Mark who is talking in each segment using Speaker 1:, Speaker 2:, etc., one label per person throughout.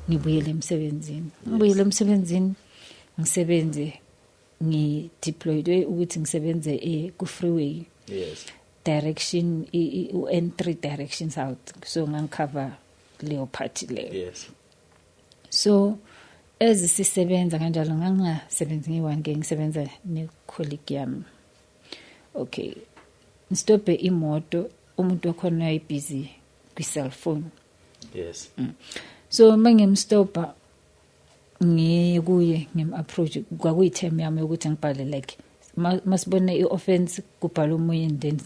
Speaker 1: Ngibuyele emsebenzini, ngibuyele emsebenzini, ngisebenze, ngi-deployed ukuthi ngisebenze ku freeway. Direction u-N3 direction south, so ngangicover leyo part leyo. So ezisisebenza kanjalo, ngangingasebenzi ngiyi-one ke, ngisebenza ne-colleague yami. Okay, ngistophe imoto, umuntu wakhona uyayibhizi kwi-cellphone. So mangimstopa, ngiye kuye, ngim-approach. Kwakuyi-term yami yokuthi ngibhale, like masibone i-offense kubhala omunye, and then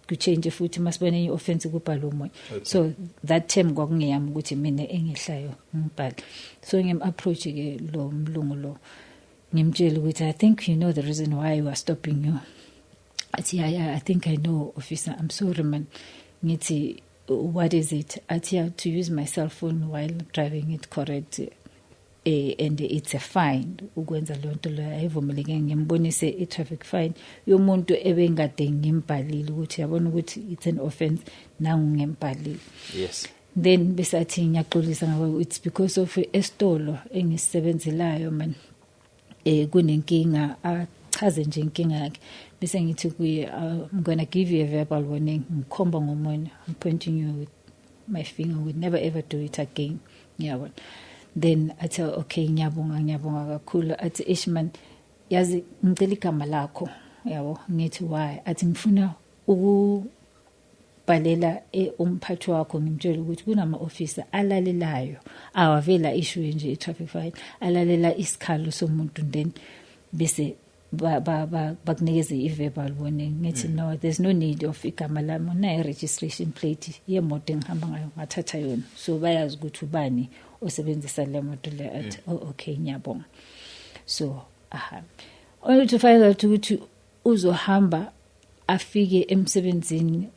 Speaker 1: kuchange futhi, masibone i-offense kubhala omunye. So that term kwakungeyami ukuthi mina engihlayo ngibhale. So ngim-approach ke lo mlungu lo, ngimtshela ukuthi, "I think you know the reason why we are stopping you." Athi, Yeah, I think I know, officer. I'm sorry, man." Ngithi, "What is it?" Athi, "Yeah, to use my cell phone while driving it correct, and it's a fine ukwenza leyo nto leyo, ayivumeleke." Ngimbonise i-traffic fine yomuntu ebengade ngimbhalile ukuthi yabona ukuthi it's an offense, nangu ngimbhalile. Then besathi, "Ngiyaxolisa ngabo, it's because of esitolo engisebenzelayo man, kunenkinga." Achaze nje inkinga yakhe, bese ngithi kuye, "I'm going to give you a verbal warning." Ngikhomba ngomunwe, "I'm pointing you with my finger, would never ever do it again," ngiyabona. Then athi, "Okay, ngiyabonga, ngiyabonga kakhulu." Athi, "Ish man, yazi ngicela igama lakho," yabo. Ngithi, "Why?" Athi, "Ngifuna ukubhalela umphathi wakho, ngimtshela ukuthi kunama officer alalelayo, awavela issue nje i-traffic fine, alalela isikhalo somuntu, then bese ba bakunikeze i-verbal warning." Ngithi, "No, there's no need of igama lami, nayo registration plate yemoto engihamba ngayo, ngathatha yona, so bayazi ukuthi ubani osebenzisa le moto le." Athi, "Oh, okay, ngiyabonga." So ahambe, only to find out ukuthi uzohamba afike emsebenzini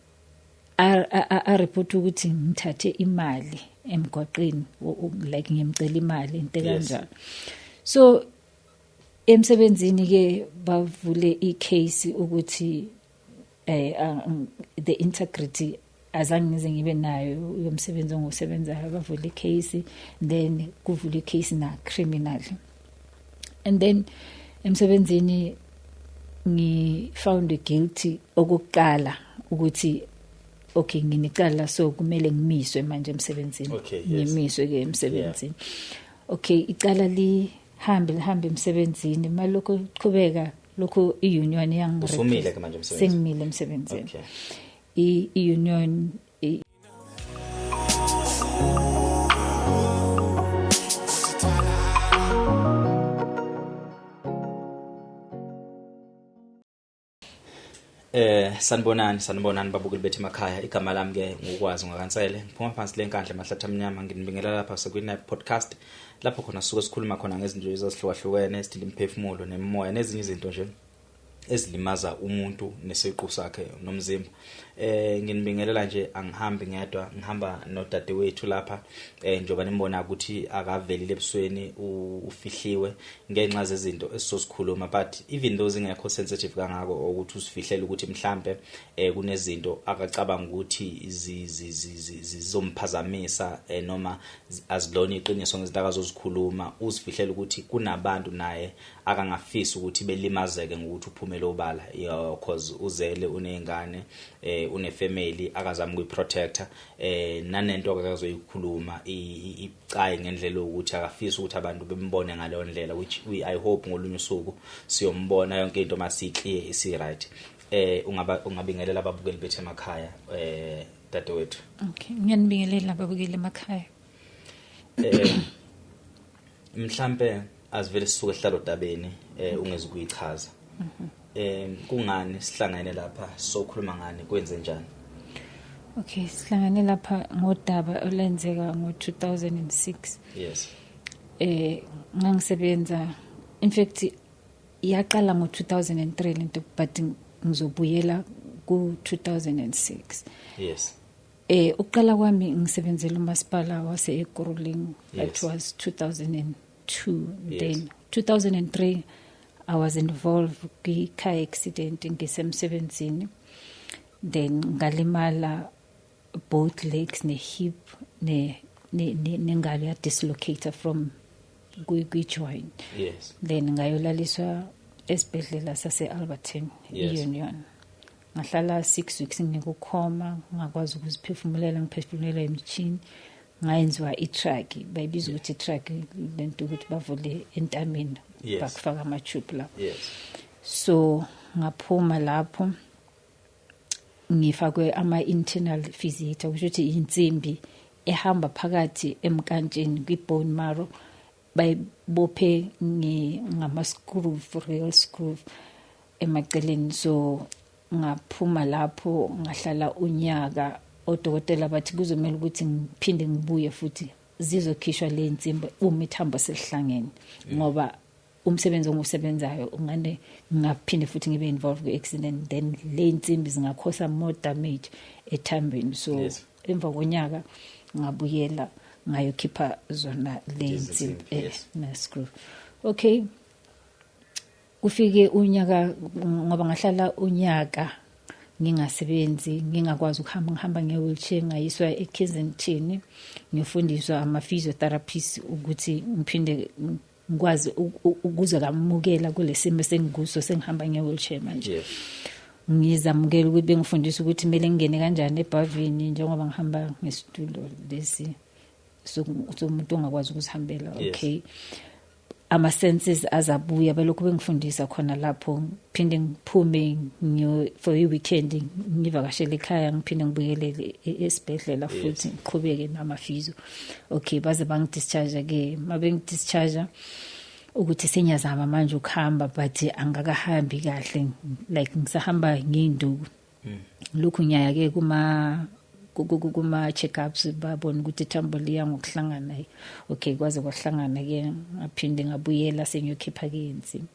Speaker 1: a-report ukuthi ngithathe imali emgwaqeni, like ngimcela imali, into kanjalo. So emsebenzini ke bavule icase ukuthi the integrity azange ngize ngibe nayo yomsebenzi ongusebenzayo. Bavule icase, then kuvule icase na criminal, and then emsebenzini ngi found guilty okokuqala ukuthi okay, nginecala, so kumele ngimiswe manje emsebenzini. Ngimiswe ke emsebenzini. Okay, icala lihambe lihambe emsebenzini, malokho qhubeka lokho, i-union yangi
Speaker 2: Usumile ke manje emsebenzini?
Speaker 1: Sengimile emsebenzini. I-union.
Speaker 2: Sanibonani, sanibonani babukeli bethu emakhaya. Igama lami ke ngukwazi ngakansele, ngiphuma phansi lenkandla emahlathi amnyama. Nginibingelela lapha sekwi podcast, lapho khona sisuke sikhuluma khona ngezinto ezihlukahlukene ezidila imiphefumulo nemimoya nezinye izinto nje ezilimaza umuntu nesiqu sakhe nomzimba. Nginibingelela nje, angihambi ngedwa, ngihamba nodadewethu lapha, njoba nimbona ukuthi akavelile ebusweni, ufihliwe ngenxa zezinto esizosikhuluma, but even though zingekho sensitive kangako ukuthi usifihlela ukuthi mhlambe kunezinto akacabanga ukuthi zizomphazamisa, noma azilona iqiniso ngezinto akazozikhuluma, uzifihlela ukuthi kunabantu naye akangafisi ukuthi belimazeke ngokuthi uphumele obala, cause uzele, unezingane, une family akazama ukuyiprotector, nanento akazoyikhuluma icayi ngendlela yokuthi akafisi ukuthi abantu bembone ngaleyo ndlela, which we I hope ngolunye usuku siyombona yonke into masiclear isi right. Ungaba ungabingelela ababukeli bethu emakhaya, dadewethu?
Speaker 1: Okay, ngiyanibingelela ababukeli emakhaya.
Speaker 2: Mhlambe asivele sisuke sihlalo dabeni, ungeze ukuyichaza kungani sihlangene lapha, sokhuluma ngani, kwenze njani?
Speaker 1: Okay, sihlangane lapha ngodaba olwenzeka ngo-2006. Ngangisebenza, in fact yaqala ngo-2003 lento, but ngizobuyela ku-2006. Uqala kwami ngisebenzela umasipala wase Ekurhuleni, that was 2002. Then 2003 I was involved kwi-car accident ngisemsebenzini, then ngalimala both legs ne hip ne nengalo ya dislocate from kwi-joint.
Speaker 2: Yes.
Speaker 1: Then ngayolaliswa esibhedlela sase Alberton.
Speaker 2: Yes.
Speaker 1: Union. Ngahlala 6 weeks ngikukhoma, ngakwazi ukuziphefumulela, ngiphefumulela emchini. Ngayenziwa i-track, bayibiza ukuthi i-track lento ukuthi bavule entameni.
Speaker 2: Yes.
Speaker 1: Bakufaka ama-tube lapho.
Speaker 2: Yes.
Speaker 1: So ngaphuma lapho ngifakwe ama-internal physiator, kusho ukuthi insimbi ehamba phakathi emkantsheni kwi-bone marrow, bayibophe ngama-screw, real screw emaceleni. So ngaphuma lapho ngahlala unyaka, odokotela bathi kuzomela ukuthi ngiphinde ngibuye futhi zizokhishwa le nsimbi uma ithambo selihlangene, ngoba umsebenzi ongusebenzayo ungane ngaphinde futhi ngibe involved kwi-accident, then le nsimbi zingakhosa more damage ethambeni. So
Speaker 2: Yes.
Speaker 1: emva konyaka ngabuyela ngayokhipha zona le
Speaker 2: Lezi
Speaker 1: nsimbi,
Speaker 2: nsimbi, yes.
Speaker 1: na screw. Okay, kufike unyaka, ngoba ngahlala unyaka ngingasebenzi, ngingakwazi ukuhamba, ngihamba nge-wheelchair, ngayiswa eKensington ngifundiswa ama-physiotherapist ukuthi ngiphinde ngikwazi ukuze ngamukela kulesimo sengikuso, sengihamba nge-wheelchair manje.
Speaker 2: Yes.
Speaker 1: Ngizamukela ukuthi bengifundisa ukuthi kumele ngingene kanjani ebhavini njengoba ngihamba ngesitulo lesi somuntu ongakwazi ukuzihambela.
Speaker 2: Yes.
Speaker 1: Okay, ama senses azabuya, balokhu bengifundisa khona lapho, ngiphinde ngiphume for i weekend ngivakashele ekhaya, ngiphinde ngibuyelele esibhedlela futhi ngiqhubeke namafizo. Okay, baze bangidischarge ke, mabengidischarge ukuthi senyazama manje ukuhamba, but angakahambi kahle, like ngisahamba nginduku. Lokhu ngiyaya ke kuma check-ups, babona ukuthi ithambo liya ngokuhlangana. Okay, kwaze kwahlangana ke, ngaphinde ngabuyela sengiyokhipha ke insimbi.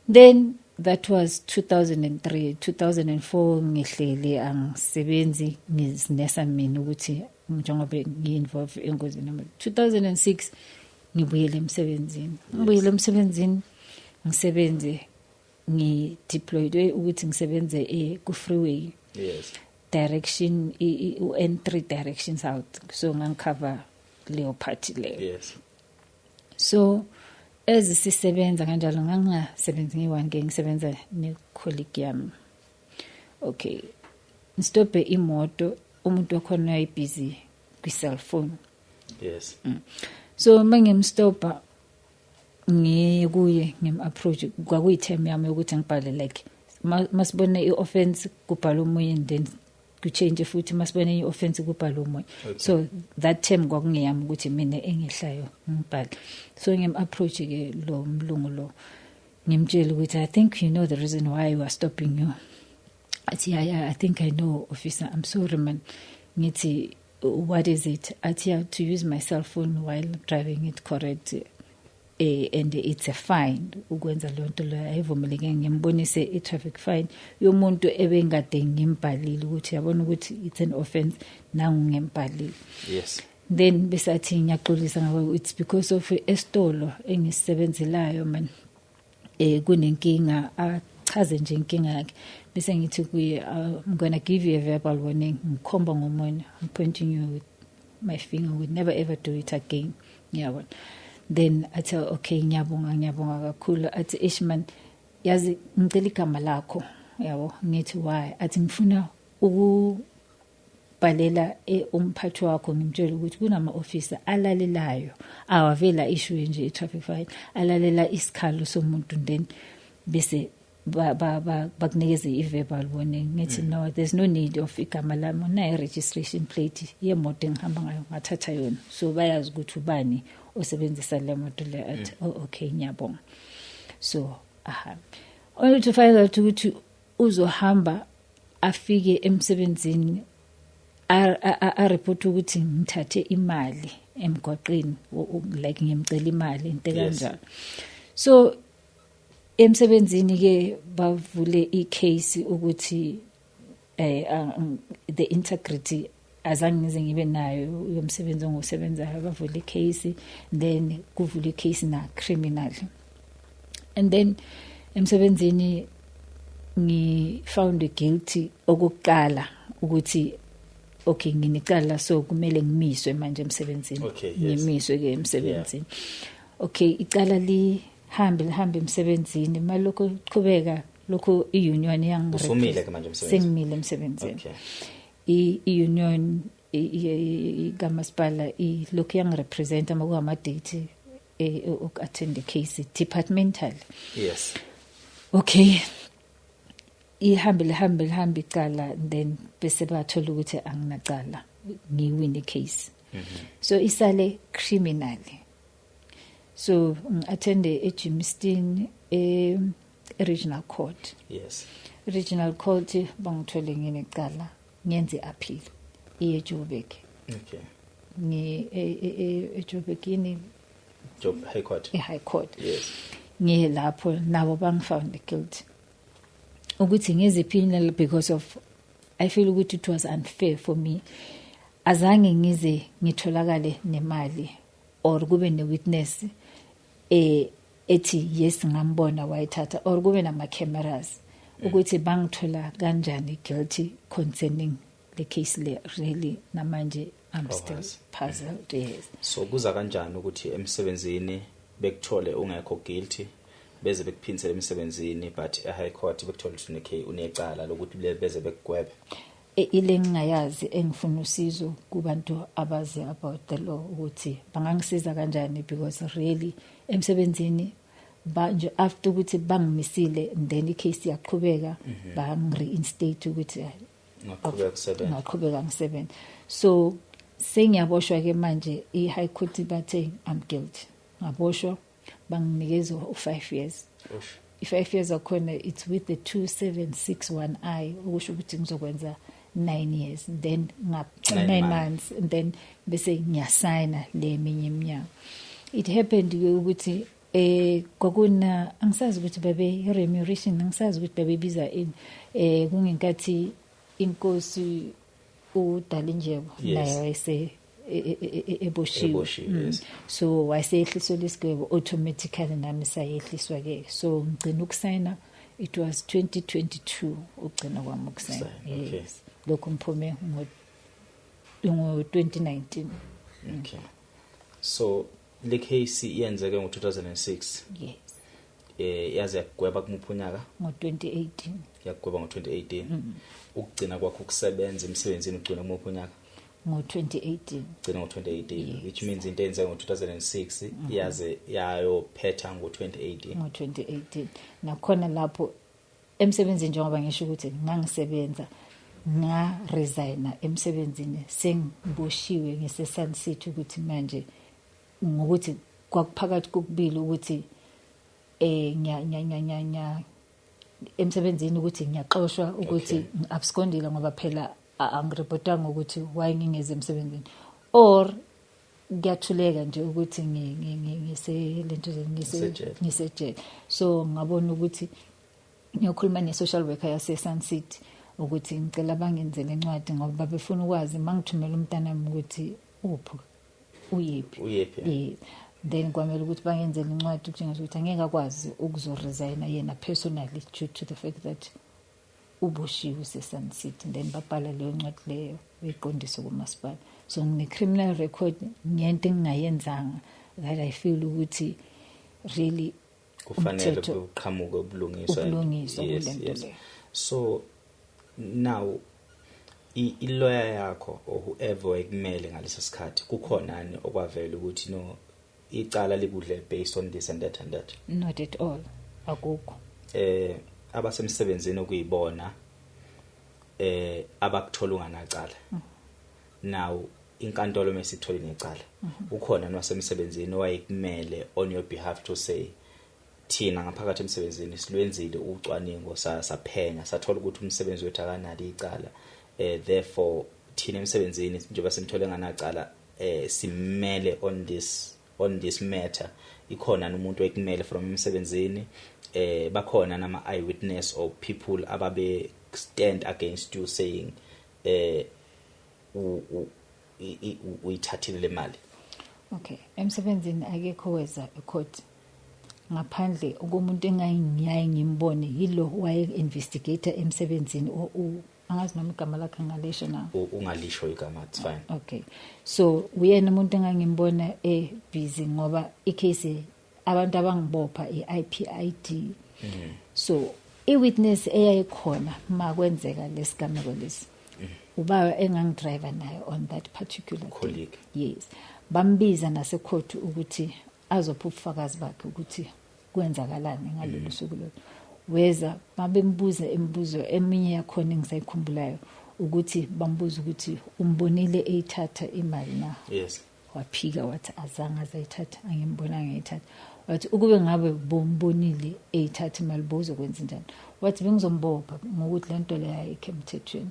Speaker 1: Then that was 2003. 2004 ngihlele angisebenzi, ngizinesa mina ukuthi njengoba ngi-involve engozini. 2006 ngibuyele emsebenzini. Ngibuyele emsebenzini ngisebenze, ngi-deployed ukuthi ngisebenze ku-freeway.
Speaker 2: Yes.
Speaker 1: Direction u-N3 direction south, so ngangicover leyo part leyo.
Speaker 2: Yes.
Speaker 1: So ezisisebenza kanjalo ngangingasebenzi ngiyi-one ke, ngisebenza ne-colleague yami. Okay, ngistophe imoto, umuntu wakhona uyayibhizi kwi-cellphone.
Speaker 2: Yes.
Speaker 1: So mangimstopha ngiye kuye ngim-approach, kwakuyi-term yami yokuthi ngibhale like masibone i-offense kubhala omunye, then kuchange futhi masibone i-offense kubhala omunye.
Speaker 2: Okay.
Speaker 1: So that term kwakungeyami ukuthi mina engihlayo ngibhale. So ngim-approach ke lo mlungu lo, ngimtshela ukuthi I think you know the reason why we are stopping you. Athi yeah, yeah, I think I know officer, I'm sorry man. Ngithi what is it? Athi yeah, to use my cell phone while driving it correct. And it's a fine ukwenza leyo nto leyo ayivumeleke. Ngimbonise i-traffic fine yomuntu ebengade ngimbhalile ukuthi yabona ukuthi it's an offense, nangu ngimbhalile.
Speaker 2: Yes.
Speaker 1: Then besathi ngiyaxolisa ngakho, it's because of esitolo engisebenzelayo man, kunenkinga, achaze nje inkinga yakhe. Bese ngithi kuye I'm going to give you a verbal warning, ngikhomba ngomunye, I'm pointing you with my finger, would never ever do it again. Ngiyabona. Then athi okay, ngiyabonga, ngiyabonga kakhulu. Athi ish man, yazi ngicela igama lakho, yabo. Ngithi why? Athi ngifuna ukubhalela umphathi wakho, ngimtshela ukuthi kunama officer alalelayo, awavela issue nje i-traffic fine, alalela isikhalo somuntu, then bese bakunikeze i-verbal warning. Ngithi no, there's no need of igama lami, nayi registration plate yemoto engihamba ngayo, ngathatha yona, so bayazi ukuthi ubani osebenzisa le moto le. Athi oh okay, ngiyabonga. So ahambe, only to find out ukuthi uzohamba afike emsebenzini a report ukuthi ngithathe imali emgwaqeni, like ngimcela imali into kanjalo. So emsebenzini ke bavule icase ukuthi the integrity azange ngize ngibe nayo yomsebenzi ongusebenzayo, bavule icase, then kuvule icase na criminal. And then emsebenzini ngi found guilty okokuqala ukuthi Okay, nginecala, so kumele ngimiswe manje emsebenzini.
Speaker 2: Okay, yes.
Speaker 1: Ngimiswe ke emsebenzini. Okay, icala lihambe lihambe emsebenzini, malokho qhubeka lokho, i-union yangi
Speaker 2: Usumile ke manje emsebenzini?
Speaker 1: Sengimile emsebenzini. I-union kamasipala ilokhu yangirepresenta uma kungama-date oku-attend case departmental. Okay, ihambe lihambe lihambe icala, then bese bathola ukuthi anginacala, ngiwin icase. So isale criminal, so ngi-attende eGermiston e-regional court. Regional court bangithole nginecala, ngenze appeal iye eJoburg. Ngi eJoburg yini?
Speaker 2: Job High Court.
Speaker 1: E-high court.
Speaker 2: Yes.
Speaker 1: Ngiye lapho nabo bangifound guilty. Ukuthi ngiziphi, because of I feel ukuthi it was unfair for me, azange ngize ngitholakale nemali or kube ne-witness ethi yes, ngambona wayithatha, or kube nama cameras. Ukuthi bangithola kanjani guilty concerning the case le, really namanje I'm still
Speaker 2: Awazi.
Speaker 1: puzzled, yes.
Speaker 2: So kuza kanjani ukuthi emsebenzini bekuthole ungekho guilty, beze bekuphinsele emsebenzini, but e high court bekuthole ukuthi unecala lokuthi beze bekugwebe?
Speaker 1: Ile ngingayazi, engifuna usizo kubantu abazi about the law ukuthi bangangisiza kanjani, because really emsebenzini nje after ukuthi bangimisile, then icase yaqhubeka, bangi-reinstate ukuthi
Speaker 2: Ngaqhubeka kusebenza.
Speaker 1: Ngaqhubeka ngisebenza. So sengiyaboshwa ke manje, i-high court bathe I'm guilty, ngaboshwa, banginikeza u-5 years.
Speaker 2: Ush.
Speaker 1: I-5 years akhona, it's with the 2761I, okusho ukuthi ngizokwenza 9 years, then
Speaker 2: 9
Speaker 1: 9
Speaker 2: months.
Speaker 1: months, and then bese ngiyasayina le eminye iminyaka. It happened ke ukuthi kwakuna, angisazi ukuthi babe remuneration, angisazi ukuthi babebiza ini, kungenkathi inkosi uDalindyebo naye wayese eboshiwe.
Speaker 2: Eboshiwe, yes.
Speaker 1: So wayesehliswa lesigwebo, automatically nami sayehliswa ke. So ngicina ukusayina, it was 2022 ugcina kwami ukusayina.
Speaker 2: Ukusayina, okay.
Speaker 1: Yes, lokhu ngiphume ngo 2019.
Speaker 2: Okay, so le case yenzeke ngo-2006?
Speaker 1: Yes.
Speaker 2: Yaze yakugweba kumuphi unyaka?
Speaker 1: Ngo 2018.
Speaker 2: Yakugweba ngo-2018. Ukugcina kwakho ukusebenza emsebenzini ugcina kumuphi unyaka?
Speaker 1: Ngo 2018.
Speaker 2: Ugcina ngo-2018?
Speaker 1: Yes.
Speaker 2: Which means into eyenzeke ngo-2006 yaze yayophetha ngo-2018.
Speaker 1: Ngo 2018. Nakhona lapho emsebenzini, njengoba ngisho ukuthi ngangisebenza, nga resigna emsebenzini sengiboshiwe ngise Sun City, ukuthi manje ngokuthi kwakuphakathi kokubili ukuthi nya nya nya nya nya emsebenzini, ukuthi ngiyaxoshwa, ukuthi ngiabscondile, ngoba phela angirepotanga ukuthi why ngingeze emsebenzini, or kuyathuleka nje ukuthi ngise lento ngise
Speaker 2: Ngisejele.
Speaker 1: Ngisejele. So ngabona ukuthi ngiyokhuluma ne-social worker yase-Sun City ukuthi ngicela bangenzele incwadi, ngoba babefuna ukwazi mangithumela umntanami ukuthi uphi, uyephi.
Speaker 2: Uyephi?
Speaker 1: Yeah. Then kwamele ukuthi bangenzele incwadi ukutshengisa ukuthi angeke akwazi ukuzoresigna yena personally due to the fact that uboshiwe use-Sun City. Then babhala leyo ncwadi leyo, beyiqondise kumasipala. So ngine-criminal record ngento engingayenzanga that I feel ukuthi really
Speaker 2: Kufanele
Speaker 1: umthetho
Speaker 2: kuqhamuke ubulungiswa.
Speaker 1: Ubulungiswa kulento leyo.
Speaker 2: So now i-lawyer yakho or whoever ekumele ngaleso sikhathi, kukhonani okwavela ukuthi no, icala likudle based on this and that and that?
Speaker 1: Not at all, akukho.
Speaker 2: Abasemsebenzini okuyibona abakuthola unganacala, now inkantolo mesithola necala, ukhona nowasemsebenzini owayekumele on your behalf to say thina ngaphakathi emsebenzini silwenzile ucwaningo, saphenya, sathola ukuthi umsebenzi wethu akanalo icala, therefore thina emsebenzini njengoba simthole nganacala, simele on this matter? Ikhona umuntu ekumele from emsebenzini? Bakhona nama eyewitness or people ababe stand against you saying uyithathile le mali?
Speaker 1: Okay, emsebenzini akekho weza ecourt ngaphandle komuntu engangiyaye ngimbone, yilo waye investigator emsebenzini. Angazi noma igama lakhe ngalisho na.
Speaker 2: Ungalisho igama, it's fine.
Speaker 1: Okay, so uyena umuntu engangimbona ebusy ngoba icase abantu abangibopha i-IPID. So i-witness eyayikhona makwenzeka lesigameko lesi, ubaba engangidriver naye on that particular day.
Speaker 2: Colleague.
Speaker 1: Yes, bambiza nasecourt ukuthi azopha ubufakazi bakhe ukuthi kwenzakalani ngalolu suku lolo. Weza, babembuza imibuzo, eminye yakhona engisayikhumbulayo ukuthi bambuza ukuthi umbonile eyithatha imali na. Waphika, wathi azange azayithatha, angimbonanga eyithatha. Wathi ukube ngabe bombonile eyithatha imali, bozokwenza njani? Wathi bengizombopha ngokuthi lento leyo ayikho emthethweni,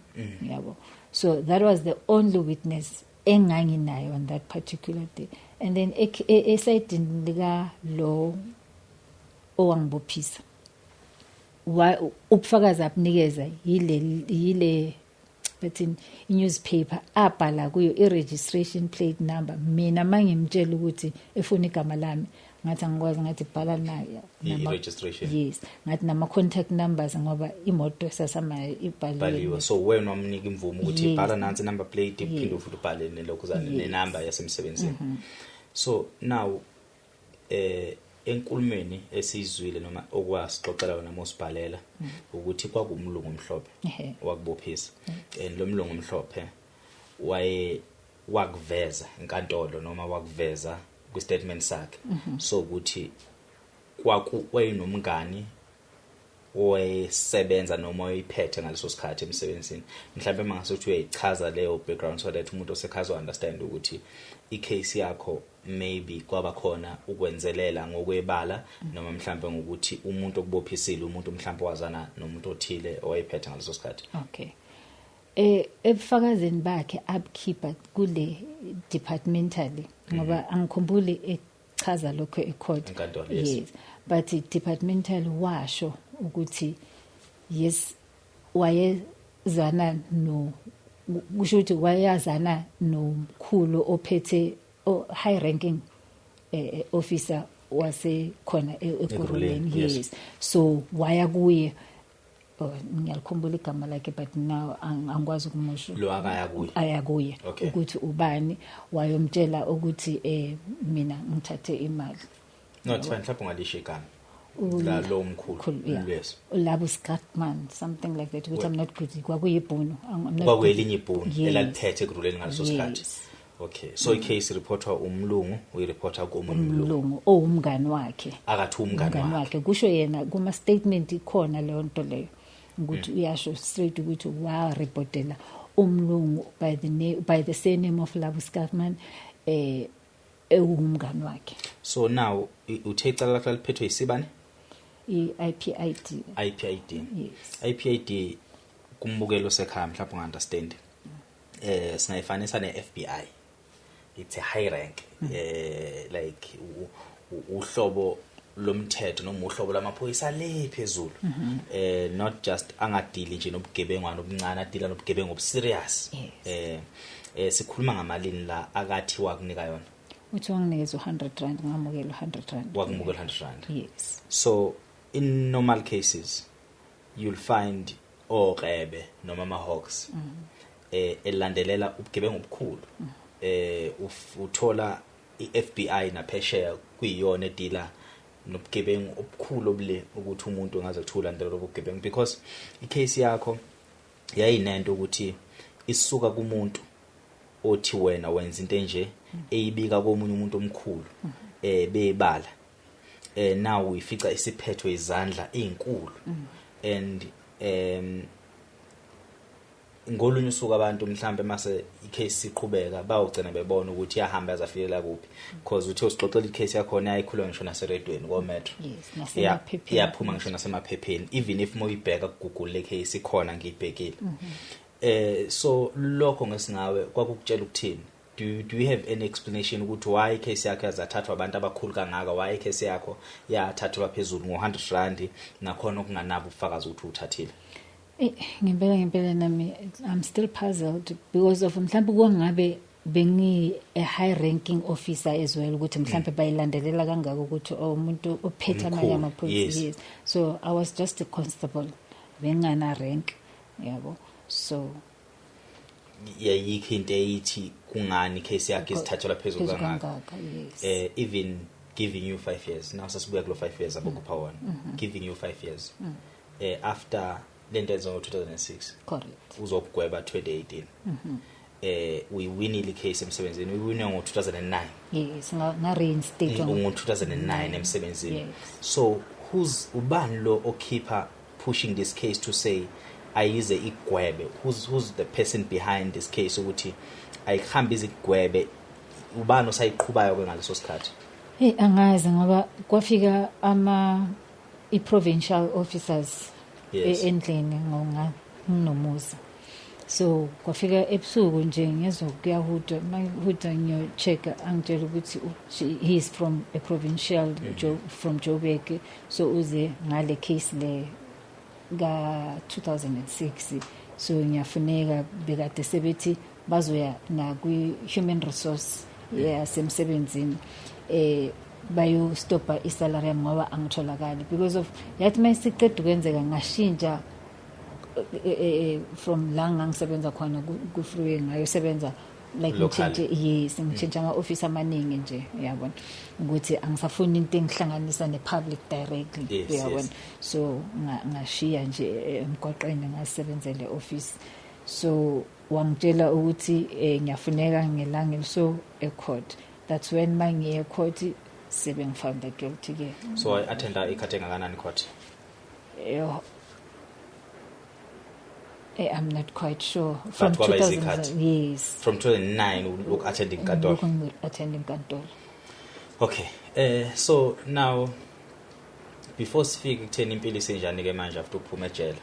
Speaker 1: yabo. So that was the only witness enganginayo on that particular day. And then esayidini lika lo owangibophisa, ubufakazi abunikeza yile bathini, i-newspaper abhala kuyo i-registration plate number. Mina mangimtshela ukuthi efuna igama lami, ngathi angikwazi, ngathi bhala nayo.
Speaker 2: I-registration.
Speaker 1: Yes, ngathi nama-contact numbers, ngoba imoto sasamayo ibhaliwe.
Speaker 2: Bhaliwe. So wena wamnika imvumo ukuthi
Speaker 1: Yes.
Speaker 2: bhala nansi number plate, iphinde
Speaker 1: Yes.
Speaker 2: futhi ubhale nelokhuzana nenamba yasemsebenzini. So now, enkulumeni esizwile noma okwasixoxela wena mosibhalela ukuthi kwakumlungu omhlophe wakubophisa, and lo mlungu omhlophe waye wakuveza enkantolo noma wakuveza kwi-statement sakhe, so ukuthi kwaku wayenomngani owayesebenza noma oyiphethe ngaleso sikhathi emsebenzini. Mhlawumbe mangase uthi uyayichaza leyo background so that umuntu osekhaya understand ukuthi i-case yakho maybe kwaba khona ukwenzelela ngokwebala noma mhlawumbe ngokuthi umuntu okubophisile, umuntu mhlawumbe wazana nomuntu othile owayephethe ngaleso sikhathi.
Speaker 1: Okay, ebufakazini bakhe abukhipha kule departmentally, ngoba angikhumbuli echaza lokho ecourt.
Speaker 2: Enkantolo, yes.
Speaker 1: Yes, but departmentally washo ukuthi yes, wayezana no, kusho ukuthi wayazana nomkhulu ophethe high ranking officer wasekhona
Speaker 2: Ekurhuleni,
Speaker 1: Ekurhuleni.
Speaker 2: Yes.
Speaker 1: Yes, so waya kuye. Oh, ngiyalikhumbula igama lakhe, but now angikwazi ukumusho.
Speaker 2: Lo akaya kuye.
Speaker 1: Aya kuye ukuthi ubani, wayomtshela ukuthi mina ngithathe imali.
Speaker 2: No, it's fine, mhlawumbe ungalisho igama la lo mkhulu.
Speaker 1: Mkhulu, yeah.
Speaker 2: Yes.
Speaker 1: Labo Scatman, something like that, ukuthi I'm not good, kwakuyibhunu. I'm not
Speaker 2: Kwakwelinye
Speaker 1: good.
Speaker 2: ibhunu
Speaker 1: Yes.
Speaker 2: elaliphethe Ekurhuleni ngaleso sikhathi.
Speaker 1: Yes.
Speaker 2: Okay, so i-case reporter umlungu uyireporter komunye umlungu.
Speaker 1: Umlungu owumngani wakhe.
Speaker 2: Akathi umngani
Speaker 1: Umngani
Speaker 2: wakhe.
Speaker 1: wakhe, kusho yena kuma statement ikhona leyo nto leyo, ukuthi uyasho straight ukuthi wa reportela umlungu by the name, by the surname of Labo Scatman, ewumngani wakhe.
Speaker 2: So now uthe icala lakho laliphethwe isibani?
Speaker 1: I-IPID.
Speaker 2: IPID.
Speaker 1: Yes.
Speaker 2: IPID, kumbukelo sekhaya mhlawumbe unga-understand, singayifanisa ne-FBI. It's a high rank, like uhlobo lomthetho noma uhlobo lamaphoyisa le phezulu, not just angadili nje nobugebengwana obuncane, adila nobugebengu obuserious.
Speaker 1: Yes.
Speaker 2: Sikhuluma ngamalini la akathi wakunika yona?
Speaker 1: Uthi wanginikeza u-100 rand, ngamukela u-100 rand.
Speaker 2: Wakumukela 100 rand?
Speaker 1: Yes.
Speaker 2: So in normal cases you'll find okrebe noma ama-hawks elandelela ubugebengu obukhulu, uthola i-FBI naphesheya kuyiyona edila nobugebengu obukhulu obule ukuthi umuntu engaze kuthiwa ulandelela ubugebengu, because icase yakho yayinento ukuthi isuka kumuntu othi wena wenza into enje, eyibika komunye umuntu omkhulu, bebala, now uyifica isiphethwe izandla ezinkulu. And ngolunye usuku abantu mhlambe mase icase iqhubeka bayogcina bebona ukuthi iyahamba yazafikela kuphi, because uthe usixoxela icase yakho yayikhuluma ngisho naseredweni ko metro.
Speaker 1: Yes, nasemaphepheni.
Speaker 2: Iyaphuma ngisho nasemaphepheni, even if moyibheka ku Google le case ikhona, ngiyibhekile. So lokho ngesingawe kwakukutshela ukuthini? Do you have any explanation ukuthi why icase yakho yazathathwa abantu abakhulu kangaka, why icase yakho yathathwa phezulu ngo100 rand nakhona okunganabo ubufakazi ukuthi uthathile?
Speaker 1: Ngempela ngempela nami I'm still puzzled because of mhlawumbe kungabe bengi a high ranking officer as well, ukuthi mhlawumbe bayilandelela kangaka ukuthi oh, umuntu ophethe amanye
Speaker 2: Omkhulu,
Speaker 1: amaphoyisa.
Speaker 2: Yes.
Speaker 1: Yes, so I was just a constable, bengana rank, yabo. So
Speaker 2: Yayikho into eyithi kungani case yakhe isithathelwa phezulu kangaka?
Speaker 1: Kangaka, yes.
Speaker 2: Even giving you 5 years now, sasibuya kulo 5 years abokupha wona, giving you 5 years after lento enziwa ngo-2006,
Speaker 1: Correct.
Speaker 2: uzokugweba 2018. Uyiwinile icase emsebenzini, uyiwine ngo-2009.
Speaker 1: Yes, nga reinstate.
Speaker 2: Ngo-2009 emsebenzini.
Speaker 1: Yes.
Speaker 2: So who's, ubani lo okhipha, pushing this case to say ayize igwebe? Who's the person behind this case ukuthi ayihambi izigwebe? Ubani osayiqhubayo ke ngaleso sikhathi?
Speaker 1: Hey, angazi, ngoba kwafika ama i-provincial officers endlini ngonga nginomuzi. So kwafika ebusuku nje, ngezwa kuyahuda, mahuda ngiyo-check, angitshela ukuthi he is from a provincial from Joburg, so uze ngale case le ka 2006, so ngiyafuneka. Bekade sebethi bazoya na kwi human resource yasemsebenzini, bayo-stopa isalary yami ngoba angitholakali, because of yathi mayisiqeda ukwenzeka ngashintsha from la ngangisebenza khona ku-freeway, ngayosebenza like
Speaker 2: Local.
Speaker 1: Ngitshintshe, yes, ngitshintshe ama-office amaningi nje, uyabona ukuthi angisafuni into engihlanganisa ne-public directly. Uyabona? So ngashiya nje emgwaqeni, ngasebenzele office. So wangitshela ukuthi ngiyafuneka ngelanga, so ecourt. That's when mangiye ecourt sebengifound guilty ke.
Speaker 2: So attenda ikhathi engakanani court?
Speaker 1: I'm not quite sure. From
Speaker 2: But kwaba
Speaker 1: 2000,
Speaker 2: izikhathi.
Speaker 1: Yes.
Speaker 2: From 2009 look attending inkantolo.
Speaker 1: Lokhu attend inkantolo.
Speaker 2: Okay, so now before sifike kutheni impilo isenjani ke manje after ukuphuma ejele,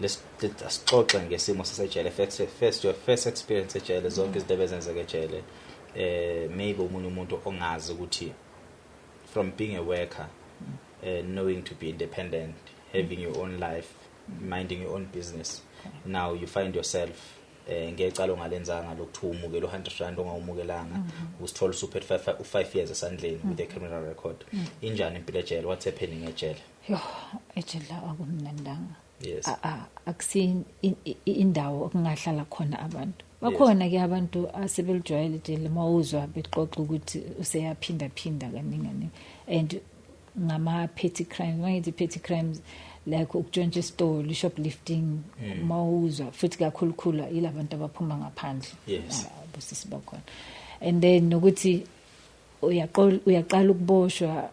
Speaker 2: let's asixoxe ngesimo sasejele. First, your first experience ejele, zonke izinto ebezenzeka ejele. Maybe umunye umuntu ongazi ukuthi from being a worker, knowing to be independent, having your own life, minding your own business, now you find yourself ngecala ongalenzanga lokuthiwa umukele u100 rand ongawumukelanga, usithola usuphethe 5 years esandleni with a criminal record. Injani impilo ejele? What's happening ejele?
Speaker 1: Yo, ejele akumnandanga. Akusi indawo okungahlala khona abantu. Bakhona ke abantu asebelijwayele ejele, mawuzwa bexoxa ukuthi useyaphinda phinda kaningi kaningi, and ngama petty crimes. Mangithi petty crimes, like ukutshontsha isitolo, shoplifting, mawuzwa futhi kakhulukhulu yilabantu abaphuma ngaphandle. Abosisi bakhona. And then nokuthi uyaqala ukuboshwa,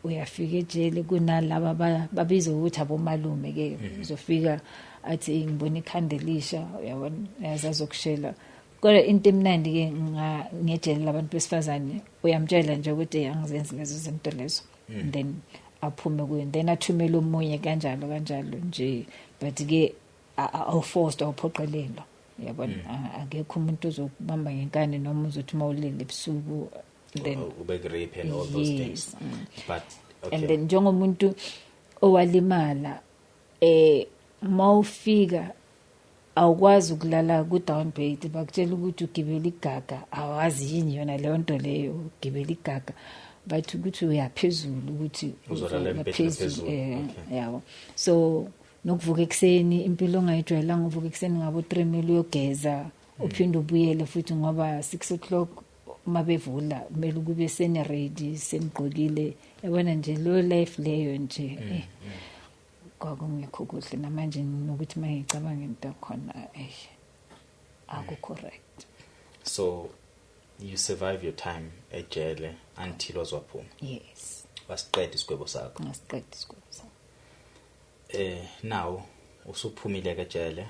Speaker 1: uyafika ejele, kunalaba babizwa ukuthi abomalume ke, uzofika athi ngibona ikhanda elisha, uyabona, uyazazokushela. Kodwa into emnandi ke ngejele labantu besifazane, uyamtshela nje ukuthi angizenzi lezo zinto lezo, then aphume kuyo, then athumele omunye, kanjalo kanjalo nje. But ke awuforced, awuphoqelelwa, uyabona. Akekho umuntu ozokubamba ngenkani noma uzothi mawulele ebusuku then
Speaker 2: Ube rape and all those things.
Speaker 1: Yes.
Speaker 2: But okay.
Speaker 1: And then njengomuntu owalimala, mawufika awukwazi ukulala ku down bed, bakutshela ukuthi ugibela igaga. Awazi yini yona leyo nto leyo, ugibela igaga, bathi ukuthi uyaphezulu, ukuthi
Speaker 2: Uzolala
Speaker 1: uzoya
Speaker 2: embhedeni
Speaker 1: phezulu,
Speaker 2: phezulu.
Speaker 1: Yabo. So nokuvuka ekuseni, impilo ongayijwayelanga, uvuka ekuseni ngabo 3 mil, uyogeza, uphinde ubuyele futhi, ngoba 6 o'clock mabevula kumele kube seni ready, senigqokile, yabona nje lo life leyo nje. Kwakungekho kuhle. Namanje nokuthi mangicabanga into khona, akukho right.
Speaker 2: So you survive your time ejele until wazophuma?
Speaker 1: Yes.
Speaker 2: Wasiqeda isigwebo sakho?
Speaker 1: Ngasiqeda isigwebo sami.
Speaker 2: Now usuphumile ke ejele,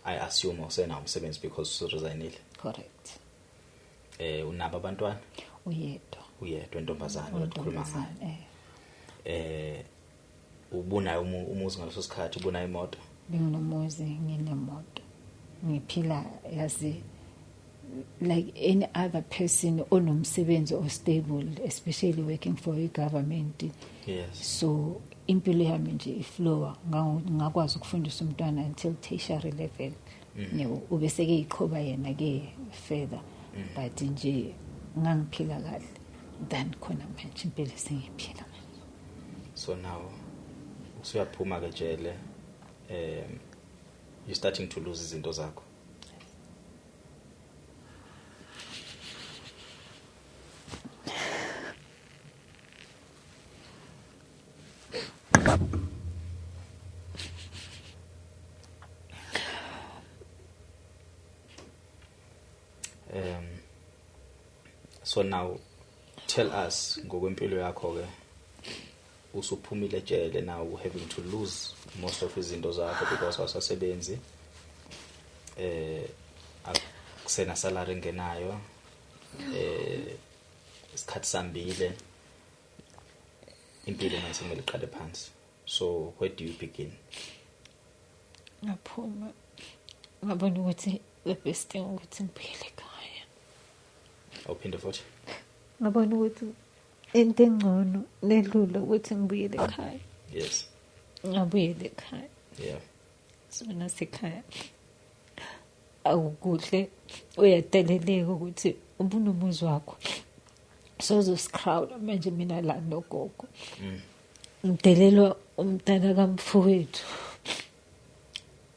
Speaker 2: I assume usenawo umsebenzi because usuresignile?
Speaker 1: Correct.
Speaker 2: Unabo abantwana?
Speaker 1: Uyedwa.
Speaker 2: Uyedwa, intombazane okhuluma ngayo?
Speaker 1: Uyintombazane.
Speaker 2: Ubunayo umuzi ngaleso sikhathi? Ubunayo imoto?
Speaker 1: Benginomuzi, nginemoto, ngiphila yazi like any other person onomsebenzi o-stable, especially working for i-government. So impilo yami nje iflowa, ngakwazi ukufundisa umntwana until tertiary level. Yebo, ubeseke iqhoba yena ke further, but nje ngangiphila kahle than khona manje impilo sengiphila manje.
Speaker 2: So now usuyaphuma ke ejele, You're starting to lose izinto zakho. So now tell us ngokwempilo yakho ke, usuphumile ejele, now having to lose most of izinto zakho because awusasebenzi, akusena salary engenayo, isikhathi sambile, impilo manje kumele iqale phansi. So where do you begin?
Speaker 1: Ngaphuma ngabona ukuthi the best thing ukuthi ngibuyele ekhaya.
Speaker 2: Awuphinde futhi?
Speaker 1: Ngabona ukuthi into engcono nelula ukuthi ngibuyele ekhaya.
Speaker 2: Yes.
Speaker 1: Ngabuyele ekhaya.
Speaker 2: Yeah.
Speaker 1: So nasekhaya awukuhle, uyadeleleka ukuthi ubunomuzi wakho. So uzoscrowd manje mina la nogogo. Ngidelelwa umntana kamfowethu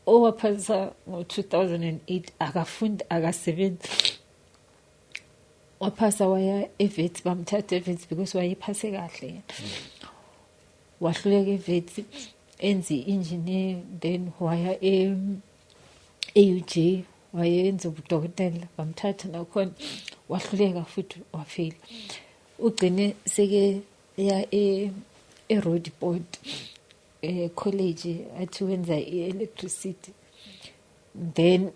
Speaker 1: owaphasa ngo-2008, akafundi, akasebenzi. Waphasa waya eVets, bamthatha eVets because wayephase kahle yena. Wahluleka eVets, enze i-engineer, then waya e-UJ, wayenza ubudokotela, bamthatha nakhona, wahluleka futhi wafeyila. Ugcine seke ya e-Roodepoort college, athi wenza i-electricity. Then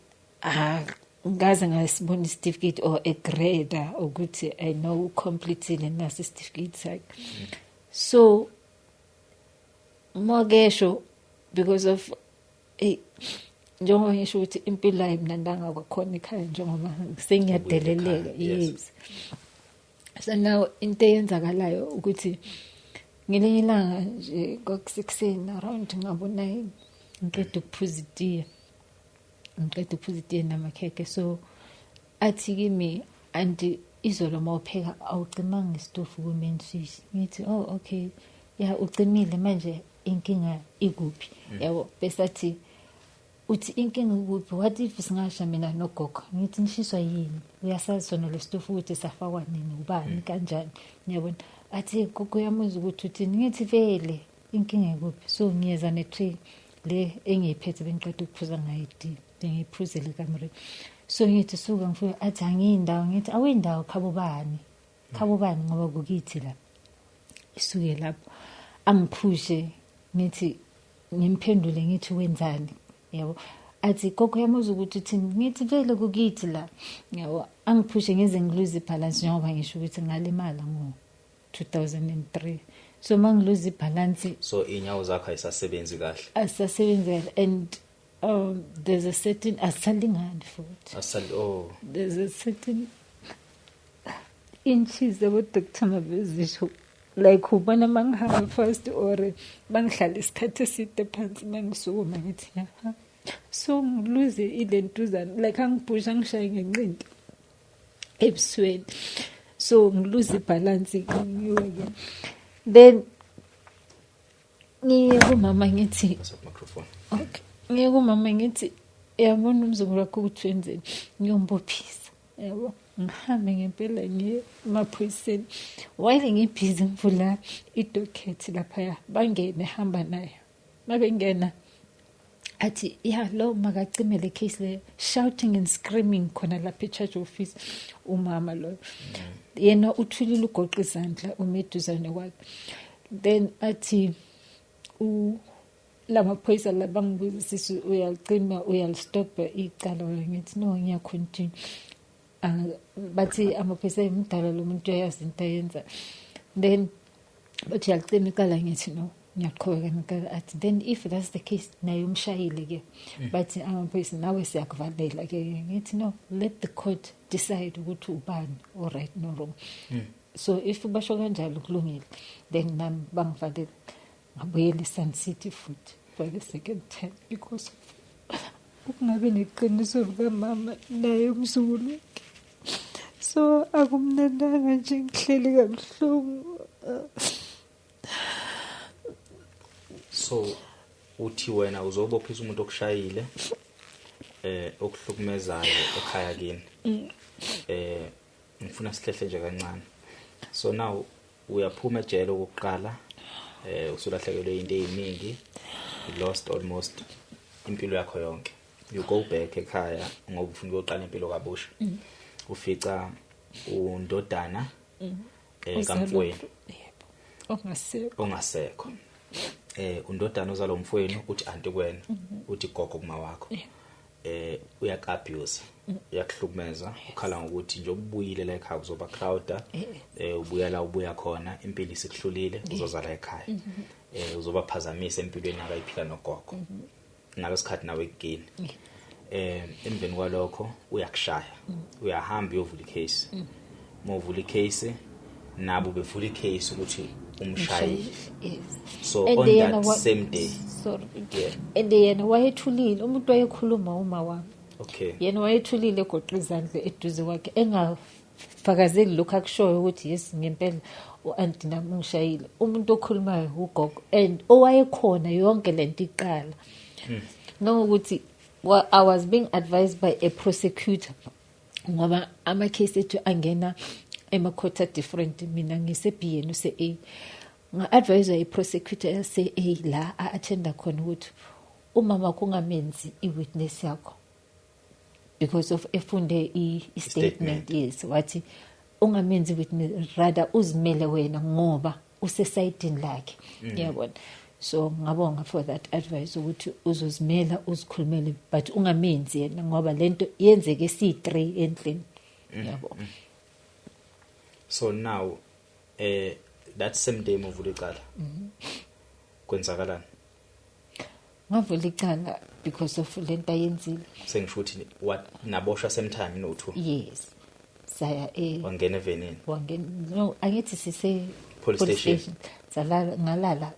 Speaker 1: ngaze ngasibona isitifiketi or a grade ukuthi I know completely naso isitifiketi sakhe. So mogesho because of njengoba ngisho ukuthi impilo ayimnandanga kwakhona ekhaya, njengoba sengiyadeleleka. Yes. So now into eyenzakalayo ukuthi ngelinye ilanga nje kwakusekuseni around ngabo 9, ngiqeda ukuphuza itiye. Ngiqeda ukuphuza itiye namakhekhe. So athi kimi, anti izolo mawupheka awucimanga isitofu ku-main switch. Ngithi oh okay, ya ucimile manje, inkinga ikuphi? Yabo, bese athi uthi inkinga ikuphi? What if singasha mina nogogo? Ngithi nishiswa yini? Uyasazi sona lesitofu ukuthi safakwa nini, ubani, kanjani? Ngiyabona. Athi gogo uyamuzwa ukuthi uthini? Ngithi vele inkinga ikuphi? So ngiyeza ne-tray le engiyiphethe bengiqeda ukuphuza ngayo itiye, bengiyiphuzele ekamereni. So ngithi suka ngifuna, athi angiyindawo. Ngithi awuyindawo, khabo bani? Khabo bani ngoba kukithi la. Isuke lapho angiphushe, ngithi ngimphendule ngithi wenzani? Yabo, athi gogo uyamuzwa ukuthi uthini? Ngithi vele kukithi la. Yabo, angiphushe ngize ngiluze ibalance, njengoba ngisho ukuthi ngalimala ngo-2003. So mangiluze ibalance,
Speaker 2: so inyawo zakho ayisasebenzi kahle.
Speaker 1: Azisasebenzi kahle, and there's a certain asalingani futhi.
Speaker 2: Asal oh
Speaker 1: there's a certain inches abo Dr Mabezisho, like ubona mangihamba fast or bangihlala isikhathi eside phansi, mangisukuma ngithi yaha. So ngiluze ilentuzana, like angiphusha ngishaye ngenqindi ebusweni. So ngiluze ibalance ngiwe. Then ngiye kumama ngithi
Speaker 2: microphone.
Speaker 1: Okay. Ngiye kumama ngithi yabona umzukulu wakho ukuthi wenzeni, ngiyombophisa. Yabo, ngihambe ngempela ngiye emaphoyiseni. While ngibhizi ngivula idocket laphaya, bangene hamba naye. Mabengena athi ya lo makacime le case le, shouting and screaming khona lapha e-charge office. Umama lo yena uthulile, ugoqa izandla, umeduzane kwakhe. Then athi lamaphoyisa la bangibuzisisa uyalicima uyalistopha icala? Ngithi no, ngiyacontinue. Bathi amaphoyisa emdala lo muntu, uyayazi into ayenza. Then bathi uyalicima icala? Ngithi no, ngiyaqhubeka necala. Athi then if that's the case, naye umshayile ke, bathi amaphoyisa nawe siyakuvalela ke. Ngithi no, let the court decide ukuthi ubani o right no wrong. So if basho kanjalo kulungile. Then nami bangivalela, ngabuyela eSun City futhi for the second time because of ukungabi neqiniso likamama naye umzukulu wakhe. So akumnandanga nje, ngihleli kabuhlungu.
Speaker 2: So Uthi wena uzobophisa umuntu okushayile okuhlukumezayo ekhaya kini. Ngifuna sihlehle nje kancane. So now uyaphuma ejele okokuqala, usulahlekelwe into eziningi, you lost almost impilo yakho yonke. You go back ekhaya ngoba ufuna ukuyoqala impilo kabusha. Ufica undodana kamfowenu.
Speaker 1: Yebo. Ongasekho.
Speaker 2: Ongasekho. Undodana ozalwa umfowenu uthi anti kuwena, uthi gogo kuma wakho. Uyak-abuse, uyakuhlukumeza, ukhala ngokuthi nje ubuyile la ekhaya uzoba crowder, ubuya la ubuya khona, impilo isikuhlulile, uzozala ekhaya. Uzobaphazamisa empilweni abayiphila nogogo. Ngalesikhathi nawe ekugini. Emveni kwalokho uyakushaya. Uyahamba uyovula icase. Mawuvula icase nabo bevula icase ukuthi umshayile.
Speaker 1: Yes.
Speaker 2: So
Speaker 1: And
Speaker 2: on
Speaker 1: yena
Speaker 2: that same day.
Speaker 1: Sorry.
Speaker 2: Yeah.
Speaker 1: And yena wayethulile, umuntu wayekhuluma uma wami.
Speaker 2: Okay.
Speaker 1: Yena wayethulile egoqa izandla eduze kwakhe engafakazeli lokho akushoyo ukuthi yes ngempela u-anti nami ungishayile. Umuntu okhulumayo ugogo and owayekhona yonke lento iqala. Ngangokuthi I was being advised by a prosecutor ngoba ama case ethu angena ema-court different, mina ngise B yena use A. Nga-advise i-prosecutor yase A la a-attenda khona ukuthi umama kungamenzi i-witness yakho because of efunde i-statement. Yes, wathi ungamenzi witness, rather uzimele wena ngoba usesayidini lakhe. Yabona, so ngabonga for that advice ukuthi uzozimela uzikhulumele but ungamenzi yena ngoba lento yenzeke siyi-3 endlini. Yabo.
Speaker 2: So now that same day muvula icala. Kwenzakalani?
Speaker 1: Ngavula icala because of lento ayenzile.
Speaker 2: Sengisho ukuthi what naboshwa same time no two.
Speaker 1: Yes. Saya
Speaker 2: wangena evenini.
Speaker 1: Wangena, no, angithi sise
Speaker 2: police station.
Speaker 1: Salala ngalala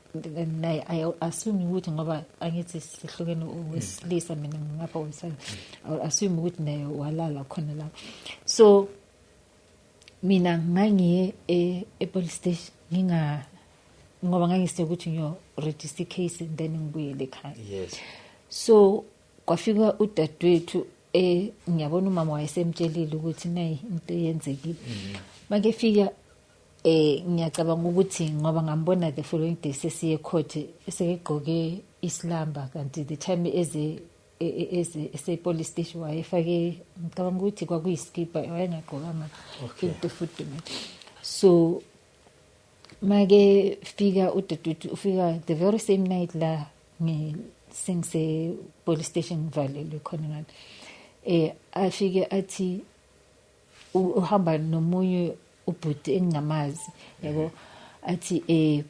Speaker 1: naye, I assume ukuthi ngoba angithi sihlukene wesilisa mina ngapha wesifazane. I assume ukuthi naye walala khona lapho. So mina ngangiye e-police station nginga ngoba ngangise ukuthi ngiyo register case and then ngibuyele ekhaya.
Speaker 2: Yes.
Speaker 1: So kwafika udadewethu, ngiyabona umama wayesemtshelile ukuthi nayi into eyenzekile. Make fika ngiyacabanga ukuthi ngoba ngambona the following day sesiye court esekegqoke islamba, kanti the time eze ese police station wayefake, ngicabanga ukuthi kwakuyiskipa, wayengagqokanga into futhi. So make fika udadewethu ufika the very same night la sengise police station ngivalelwe khona ngale. Afike athi uhamba nomunye ubhuti engingamazi, yabo, athi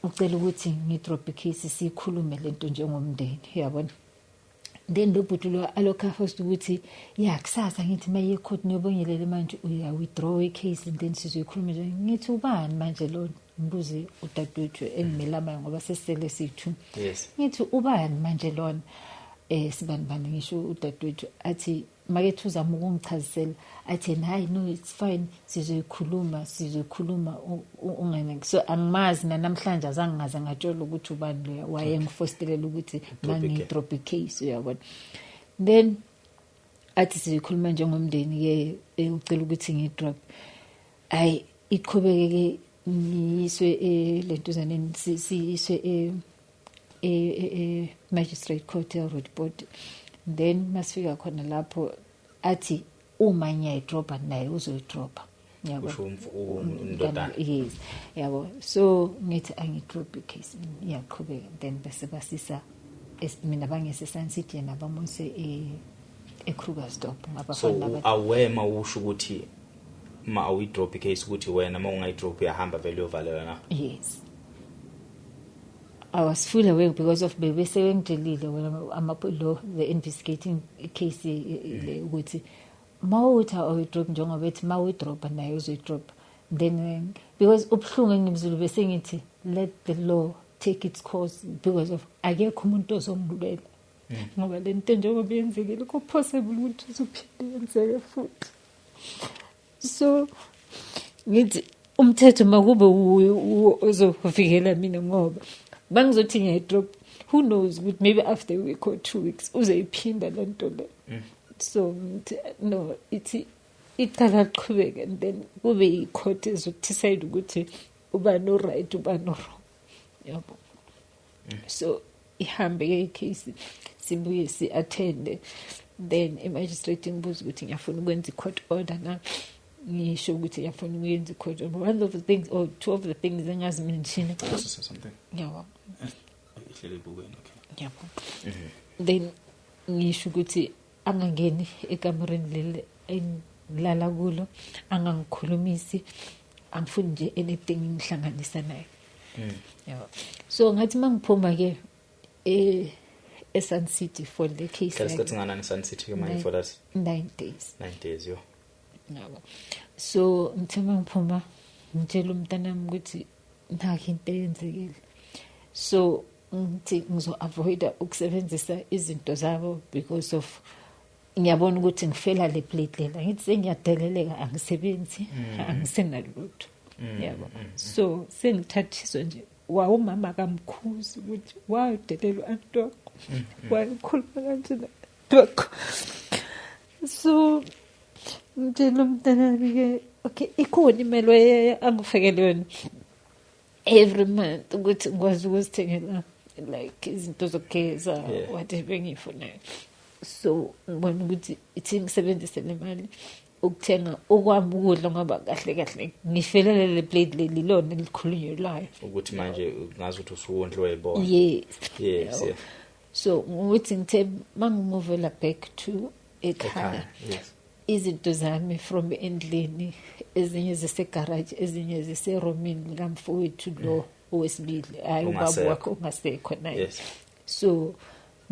Speaker 1: ucela ukuthi ngidrop icase sikhulume lento njengomndeni, yabona. Then lo bhuti lo alokhu first ukuthi ya kusasa ngithi maye court niyobonyelela manje uya withdraw icase and then sizoyikhuluma nje. Ngithi ubani manje lo, ngibuze udadewethu engimelamayo ngoba sesele sithu.
Speaker 2: Yes.
Speaker 1: Ngithi ubani manje lona, sibani bani, ngisho udadewethu athi makethu uzama ukungichazisela athi hayi no it's fine sizoyikhuluma ungene. So angimazi namhlanje azange ngaze ngatshela ukuthi ubani lo wayengifostelela ukuthi mangi drop icase, uyabona. Then athi sizoyikhuluma njengomndeni ke, ucela ukuthi ngidrop. Hayi iqhubeke ke ngiyiswe lentuzaneni, siyiswe e magistrate court eRoodport. Then masifika khona lapho athi uma ngiyayidropa naye uzoyidropa, yabo,
Speaker 2: usho undodana.
Speaker 1: Yes, yabo. So ngithi angidrop icase, iyaqhubeka. Then bese basisa mina bangise Sun City, yena bamuse eKrugersdorp
Speaker 2: ngabafana. So awema usho ukuthi ma awuyidrop icase ukuthi wena ma ungayidrop uyahamba vele uyovalelwa na?
Speaker 1: Yes, I was full aware because of bebe sengitshelile wena ama lo the investigating case le ukuthi mawuthi awuyidrop njengoba ethi mawuyidrop naye uzoyidrop. Then because ubuhlungu engibuzulu bese ngithi let the law take its course because of akekho umuntu ozongilwela ngoba lento njengoba yenzekile ku possible ukuthi uzophinde yenzeke futhi. So ngithi umthetho makube uzovikela mina ngoba bangizothi ngiyayidrop Who knows ukuthi maybe after a week or 2 weeks uzoyiphinda le nto le. So ngithi no, ithi icala liqhubeke and then kube i-court ezo-decide ukuthi uba no-right, uba no-wrong, yabo. So ihambe-ke i-case, sibuye si-attende, then i-magistrate ngibuza ukuthi ngiyafuna ukwenza i-court order na. Ngisho ukuthi ngiyafuna ukuyenza i-court order. One of the things or two of the things engazi-mentiona,
Speaker 2: Say something.
Speaker 1: Ngiyabonga.
Speaker 2: Ihlele ebukweni, okay.
Speaker 1: Ngiyabonga. Then ngisho ukuthi angangeni ekamereni leli engilala kulo, angangikhulumisi, angifuni nje anything ngihlanganisa naye, yabo. So ngathi mangiphuma ke e-Sun City for the case
Speaker 2: Hlala isikhathi
Speaker 1: yakhe,
Speaker 2: singanani Sun City ke manje for that?
Speaker 1: 9 days.
Speaker 2: 9 days, yo.
Speaker 1: Yabo, so ngithe mangiphuma ngitshela umntanami ukuthi nakho into eyenzekile, so ngithi ngizo-avoida ukusebenzisa izinto zabo because of ngiyabona ukuthi ngifela le plate lela. Ngithi sengiyadeleleka, angisebenzi, angisenalutho, yabo. So sengithathiswa nje wawumama kamkhuzi ukuthi wadelelwa anti wakho, wayekhuluma kanje na-anti wakho. So ngitshela umntanami-ke, okay, ikhona imali angifakele yona every month ukuthi ngikwazi ukuzithengela like izinto zokugeza, whatever engiyifunayo. So ngibona ukuthi ithi ngisebenzise le mali ukuthenga okwami ukudla, ngoba kahle kahle ngifelele le plate leli lona elikhulunyelwayo.
Speaker 2: Ukuthi manje ngazi ukuthi usuwondliwe yibona.
Speaker 1: Yes.
Speaker 2: Yes.
Speaker 1: Yabo. So ngokuthi ngithe mangi-movela back to ekhaya,
Speaker 2: Ekhaya, yes.
Speaker 1: izinto zami from endlini, ezinye zisegaraji, ezinye ziseromini likamfowethu lo owesibili, hayi ubaba
Speaker 2: Ongasekho.
Speaker 1: wakhe ongasekho naye. So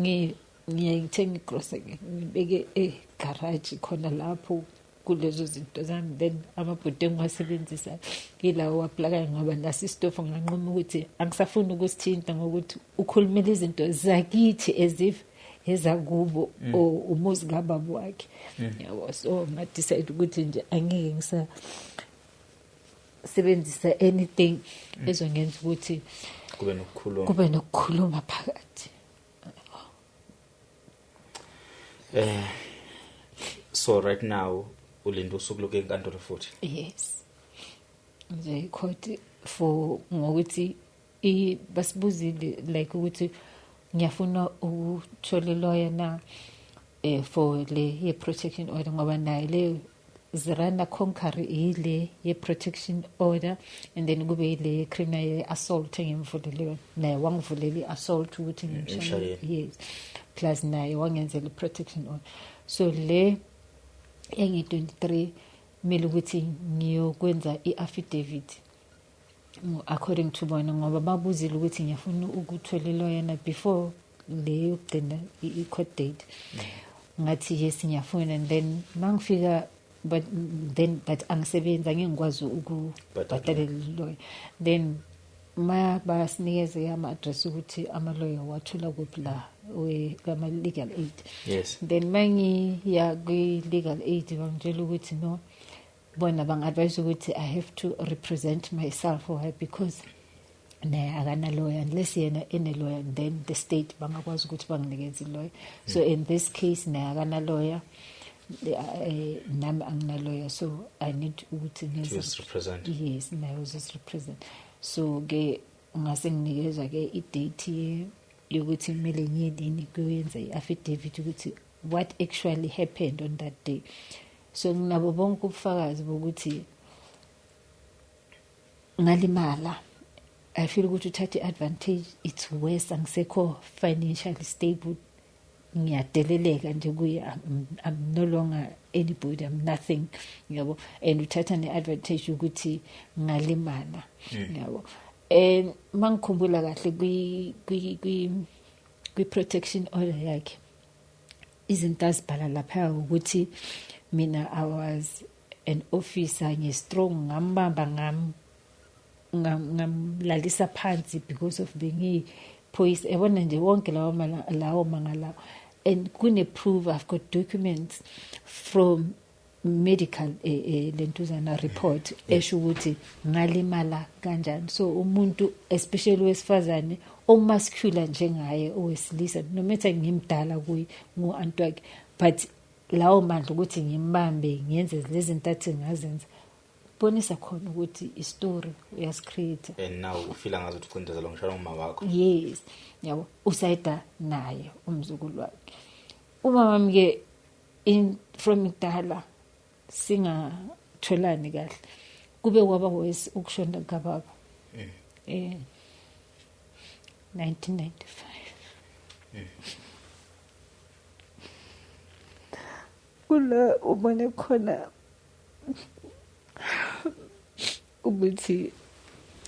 Speaker 1: ngiye ngithenga igrosa ke, ngibeke egaraji khona lapho kulezo zinto zami. Then amabhuti engiwasebenzisa yilawo waplakayo, ngoba naso isitofu nganquma ukuthi angisafuni ukusithinta, ngokuthi ukhulumela izinto zakithi as if ezakubo or umuzi kababa wakhe, yabo. So nga-decide ukuthi nje angeke ngisasebenzisa anything ezongenza ukuthi
Speaker 2: Kube nokukhuluma.
Speaker 1: Kube nokukhuluma phakathi.
Speaker 2: So right now ulinda usuku lokuya enkantolo futhi?
Speaker 1: Yes, nje i-court for ngokuthi basibuzile like ukuthi ngiyafuna ukuthola lawyer na for le ye protection order, ngoba naye le zi-runa concurrent, ile ye protection order and then kube ile ye criminal ye assault engimvulele yona. Naye wangivulela i-assault ukuthi ngimshaye.
Speaker 2: Ngimshayele.
Speaker 1: Yes, plus naye wangenzela i-protection order. So le engi-23 kumele ukuthi ngiyokwenza i-affidavit according to bona, ngoba babuzile ukuthi ngiyafuna ukuthola i-lawyer na before le yokugcina i-court date. Ngathi yes, ngiyafuna. And then mangifika, but then but angisebenzi, angeke ngikwazi ukubhadalela i-lawyer. Then ma basinikeze ama-address ukuthi ama-lawyer wathola kuphi la kama-legal aid. Then mangiya kwi-legal aid, bangitshela ukuthi no, bona bang-advise ukuthi I have to represent myself. Why? Because naye akana-lawyer. Unless yena ene-lawyer, then the state bangakwazi ukuthi banginikeze i-lawyer. So in this case naye akana-lawyer, nami angina-lawyer, so I need ukuthi
Speaker 2: To
Speaker 1: ngenze
Speaker 2: just represent.
Speaker 1: Yes, naye uzosirepresent. So ke ngase nginikezwa ke i-date yokuthi kumele ngiye nini kuyenza i-affidavit ukuthi what actually happened on that day. So nginabo bonke ubufakazi bokuthi ngalimala. I feel ukuthi uthathe i-advantage. It's worse, angisekho financially stable, ngiyadeleleka nje kuye. I'm no longer anybody, I'm nothing, yabo. And uthatha ne-advantage ukuthi ngalimala, yabo. And mangikhumbula kahle kwi-protection order yakhe, izinto azibhala lapha ukuthi mina I was an officer, ngi-strong, ngambamba, ngamlalisa phansi because of bengiyiphoyisa, yabona nje wonke lawo manga lawo. And kune-proof, I've got documents from medical lentuzana report esho ukuthi ngalimala kanjani. So umuntu especially wesifazane omasculine njengaye owesilisa, no matter ngimdala kuye ngu-anti wakhe, but lawo mandla ukuthi ngimbambe ngiyenze lezi zinto athi ngazenza, bonisa khona ukuthi istory uyasicreate.
Speaker 2: And now ufila ngathi ucindezela ngishona uma wakho.
Speaker 1: Yes, yabo, usayida naye umzukulu wakhe. Umama wami ke in from kudala singatholani kahle, kube kwaba worse ukushona kababa 1995. Kula ubone khona ukuthi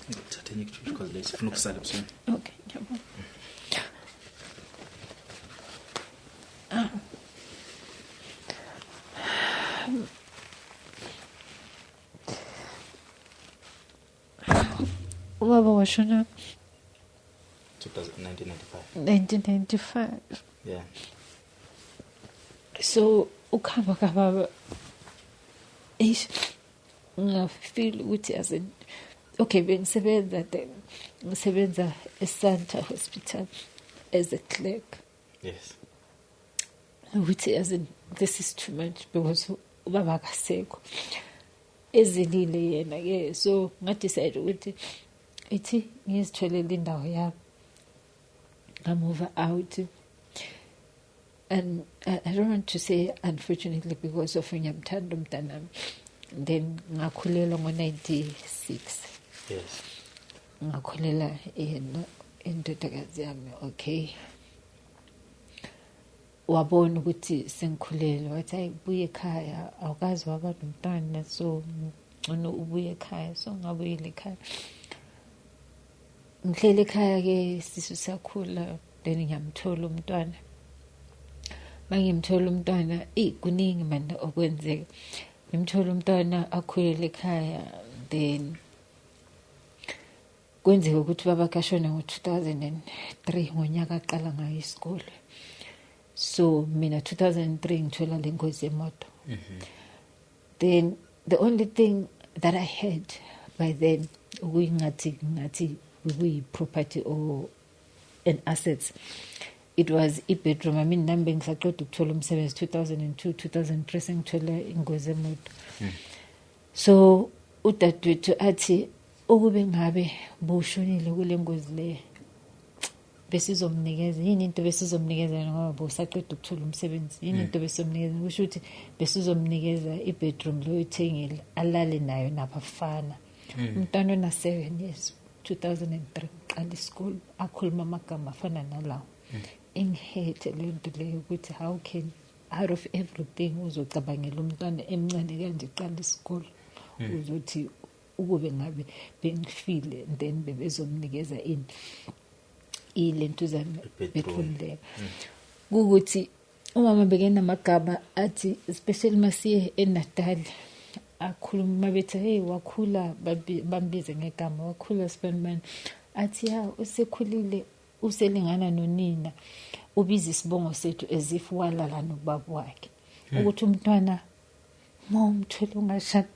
Speaker 2: ngithathe enye because le sifuna ukusala ebusweni.
Speaker 1: Okay, ngiyabona. Ubaba washona
Speaker 2: 1995.
Speaker 1: 1995.
Speaker 2: Yeah.
Speaker 1: So ukuhamba kababa, eish, ngafeel ukuthi as in okay, bengisebenza then ngisebenza eSanta Hospital as a clerk.
Speaker 2: Yes.
Speaker 1: Ukuthi as in this is too much because ubaba akasekho, ezilile yena ke, so ngadecide ukuthi ithi ngizitholele indawo yami, ngamove out. And I don't want to say unfortunately because of ngiyamthanda umntanami. Then ngakhulelwa ngo-96.
Speaker 2: Yes.
Speaker 1: Ngakhulela yena indodakazi yami. Okay, wabona ukuthi sengikhulelwe, wathi hayi buye ekhaya, awukazi waba nomntwana, so ngcono ubuye ekhaya. So ngabuyela ekhaya, ngihlele ekhaya ke, sisu siyakhula, then ngiyamthola umntwana. Mangimthola umntwana, kuningi manje okwenzeka. Ngimthola umntwana akhulele ekhaya, then kwenzeka ukuthi baba kashona ngo-2003, ngonyaka aqala ngayo isikole. So mina 2003 ngithola le ngozi yemoto. Then the only thing that I had by then ukuyingathi ngathi kuyi-property or an assets, it was i-bedroom. I mean, nami bengisaqeda ukuthola umsebenzi 2002, 2003 sengithola ingozi yemoto. So udadewethu athi ukube ngabe bushonile kule ngozi le, besizomnikeza yini into, besizomnikeza ngoba bosaqeda ukuthola umsebenzi, yini into besizomnikeza, kusho ukuthi besizomnikeza i-bedroom lo oyithengile alale nayo nabafana. Umntwana ona 7 years, 2003 qala isikole, akhuluma amagama afana nalawo. Engihethe le nto leyo ukuthi how can out of everything uzocabangela umntwana emncane kanje qala isikole, uzothi ukube ngabe bengifile then bebezomnikeza ini ilentuzana bedroom leyo. Kukuthi umama bekenamagama athi especially masiye eNatal akhuluma bethi hey wakhula, bambize ngegama wakhula sibanibani, athi ya usekhulile uselingana nonina, ubiza isibongo sethu as if walala nobaba wakhe. Ukuthi umntwana mawumthwele ungashada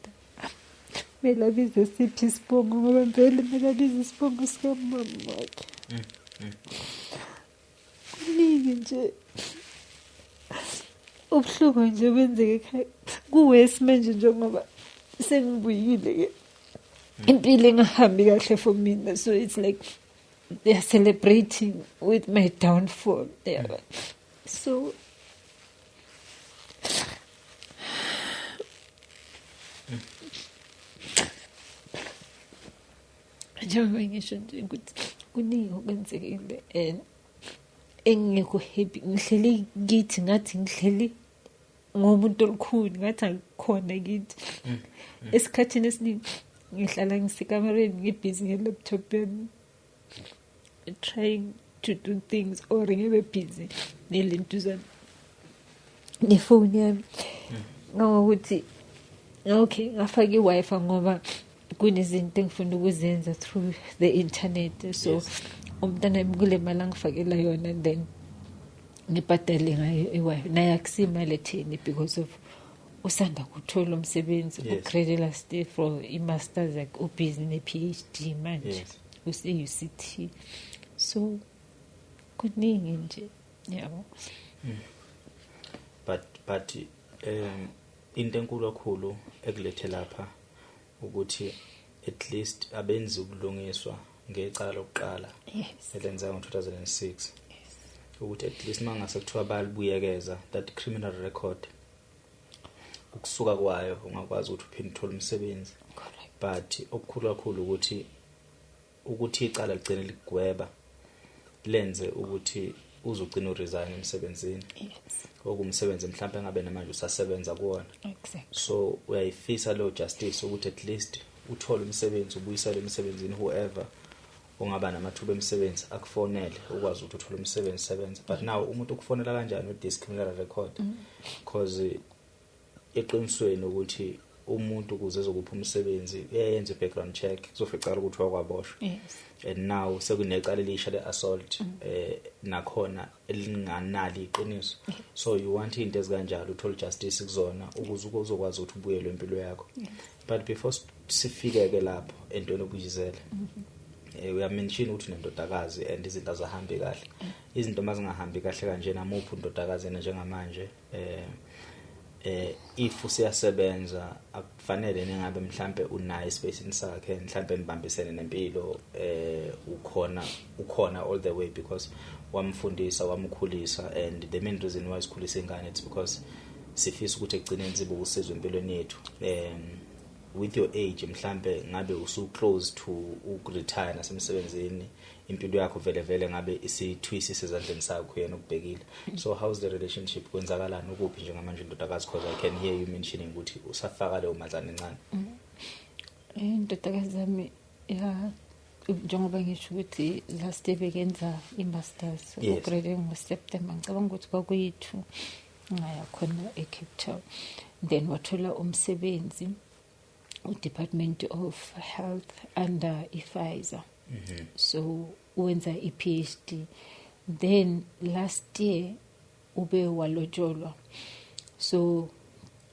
Speaker 1: kumele abize siphi isibongo, ngoba vele kumele abize isibongo sikamama wakhe. Kuningi nje ubuhlungu nje benzeke ekhaya, kuwesi manje njengoba sengibuyile ke impilo engahambi kahle for mina, so it's like they are celebrating with my downfall. Yeah. So njengoba ngisho nje ukuthi kuningi okwenzekile and engekho happy, ngihleli kithi ngathi ngihleli ngomuntu olukhulu, ngathi akukhona kithi. Esikhathini esiningi ngihlala ngisekamereni ngibhizi nge-laptop yami trying to do things or ngibe busy nelentuzana nefoni yami. Ngokuthi okay ngafaka i-Wi-Fi ngoba kunezinto engifuna ukuzenza through the internet, so umntana kule mali angifakela yona then ngibhadale ngayo i-Wi-Fi, naye akusimali etheni because of Usanda kuthola umsebenzi, ugrade last year for i-masters yakhe, ubhizi ne-PhD manje. Use-UCT. So kuningi nje, yabo.
Speaker 2: But into enkulu kakhulu ekulethe lapha ukuthi at least abenzi ubulungiswa ngecala lokuqala elenzeka ngo-2006, ukuthi at least mangase kuthiwa bayalibuyekeza that criminal record, ukusuka kwayo ungakwazi ukuthi uphinde uthole umsebenzi. But okukhulu kakhulu ukuthi icala ligcine ligweba, lenze ukuthi uzugcina uresign emsebenzini, okumsebenzi mhlawumbe engabe namanje usasebenza kuwona. So uyayifisa leyo justice ukuthi at least uthole umsebenzi, ubuyisele emsebenzini, whoever ongaba namathuba emisebenzi akufonele, ukwazi ukuthi uthole umsebenzi, sebenza. But now umuntu ukufonela kanjani with this criminal record? Because eqinisweni ukuthi umuntu ukuze ezokupha umsebenzi uyayenza i-background check, kuzoficala ukuthi wakwaboshwa. And now sekunecala elisha le-assault, nakhona elinganali iqiniso. So you want into ezikanjalo uthole justice kuzona ukuze uzokwazi ukuthi ubuyele empilo yakho. But before sifike ke lapho entweni obuyizele, uyamention ukuthi unendodakazi and izinto azahambi kahle. Izinto mazingahambi kahle kanje, namuphi undodakazi yena njengamanje, if usiyasebenza, akufanele nengabe mhlambe unayo espacini sakhe, mhlambe nibambisene nempilo, ukhona all the way, because wamfundisa, wamkhulisa. And the main reason why sikhulisa ingane, it's because sifisa ukuthi ekugcineni sibe usizo empilweni yethu. With your age, mhlambe ngabe usu close to ukuretire nasemsebenzini, impilo yakho vele vele ngabe isithwisi sezandleni sakho, yena ukubhekile. So how's the relationship? Kwenzakalani? Ukuphi njengamanje indodakazi? Because I can hear you mentioning ukuthi usafaka leyo madlana encane.
Speaker 1: Indodakazi yami, ya, njengoba ngisho ukuthi last year bekenza i-masters, ugrade ngoSeptember, ngicabanga ukuthi kwakuyi-2 ngaya khona e-Cape Town. Then wathola umsebenzi u-Department of Health under i-Pfizer. So wenza i-PhD. Then last year ube walotsholwa, so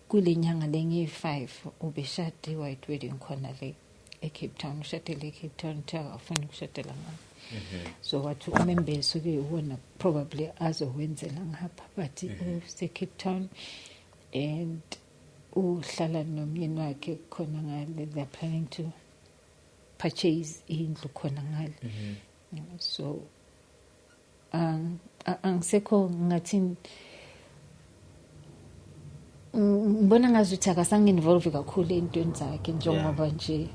Speaker 1: kule nyanga lengiyi-5 ubeshade white wedding khona le e-Cape Town. Ushadele e-Cape Town, uthe akafuni ukushadela ngapha. So wathi umembeso ke iwona probably azowenzela ngapha, but use-Cape Town and uhlala nomyeni wakhe khona ngale. They're planning to purchase indlu khona ngale. So angisekho, ngathi ngibona ngazuthi akasangi-involve kakhulu ey'ntweni zakhe njengoba nje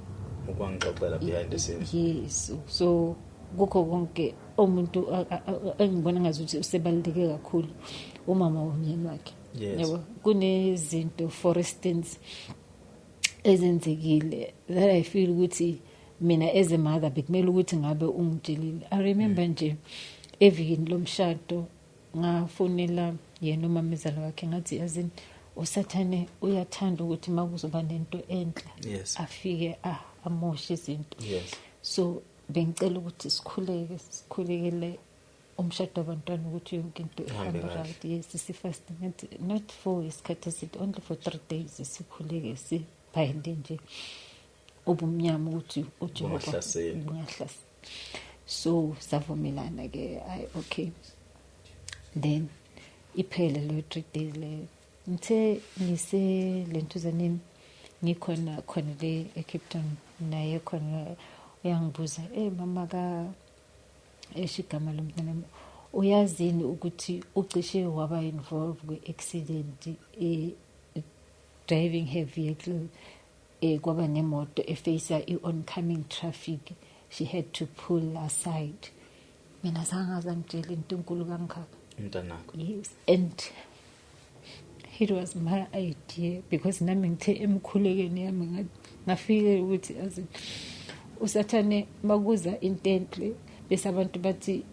Speaker 2: ukwangixoxela behind the scenes.
Speaker 1: Yes, so kukho konke umuntu engibona ngazuthi usebaluleke kakhulu umama womyeni wakhe. Yabo, kunezinto, for instance, ezenzekile that I feel ukuthi mina as a mother bekumele ukuthi ngabe ungitshelile. I remember nje evikini lomshado ngafonela yena umamezala wakhe, ngathi, yazini, usathane uyathanda ukuthi makuzoba nento enhle afike amoshe izinto. So bengicela ukuthi sikhuleke, sikhulekele umshado wabantwana ukuthi yonke into
Speaker 2: ihambe
Speaker 1: ihambe
Speaker 2: kahle.
Speaker 1: Right. Yes, sifast, ngathi not for isikhathi eside, only for 3 days, sikhuleke, sibhayinde nje ubumnyama ukuthi uJehova
Speaker 2: Bungahlaseli.
Speaker 1: bungahlaseli. So savumelana ke, ayi, okay. Then iphele leyo 3 days leyo. Ngithe ngise lentuzaneni, ngikhona khona le eCape Town, naye khona, uyangibuza, mama ka esho igama lomntana, uyazini ukuthi ucishe waba involved kwi-accident, driving her vehicle, kwaba nemoto efacea i-oncoming traffic, she had to pull aside. Mina zange azangitshela into enkulu kangaka.
Speaker 2: Umntanakho.
Speaker 1: Yes, and it was my idea because nami ngithe emkhulekweni yami ngafike ukuthi azi usathane makuza into enhle bese abantu bathi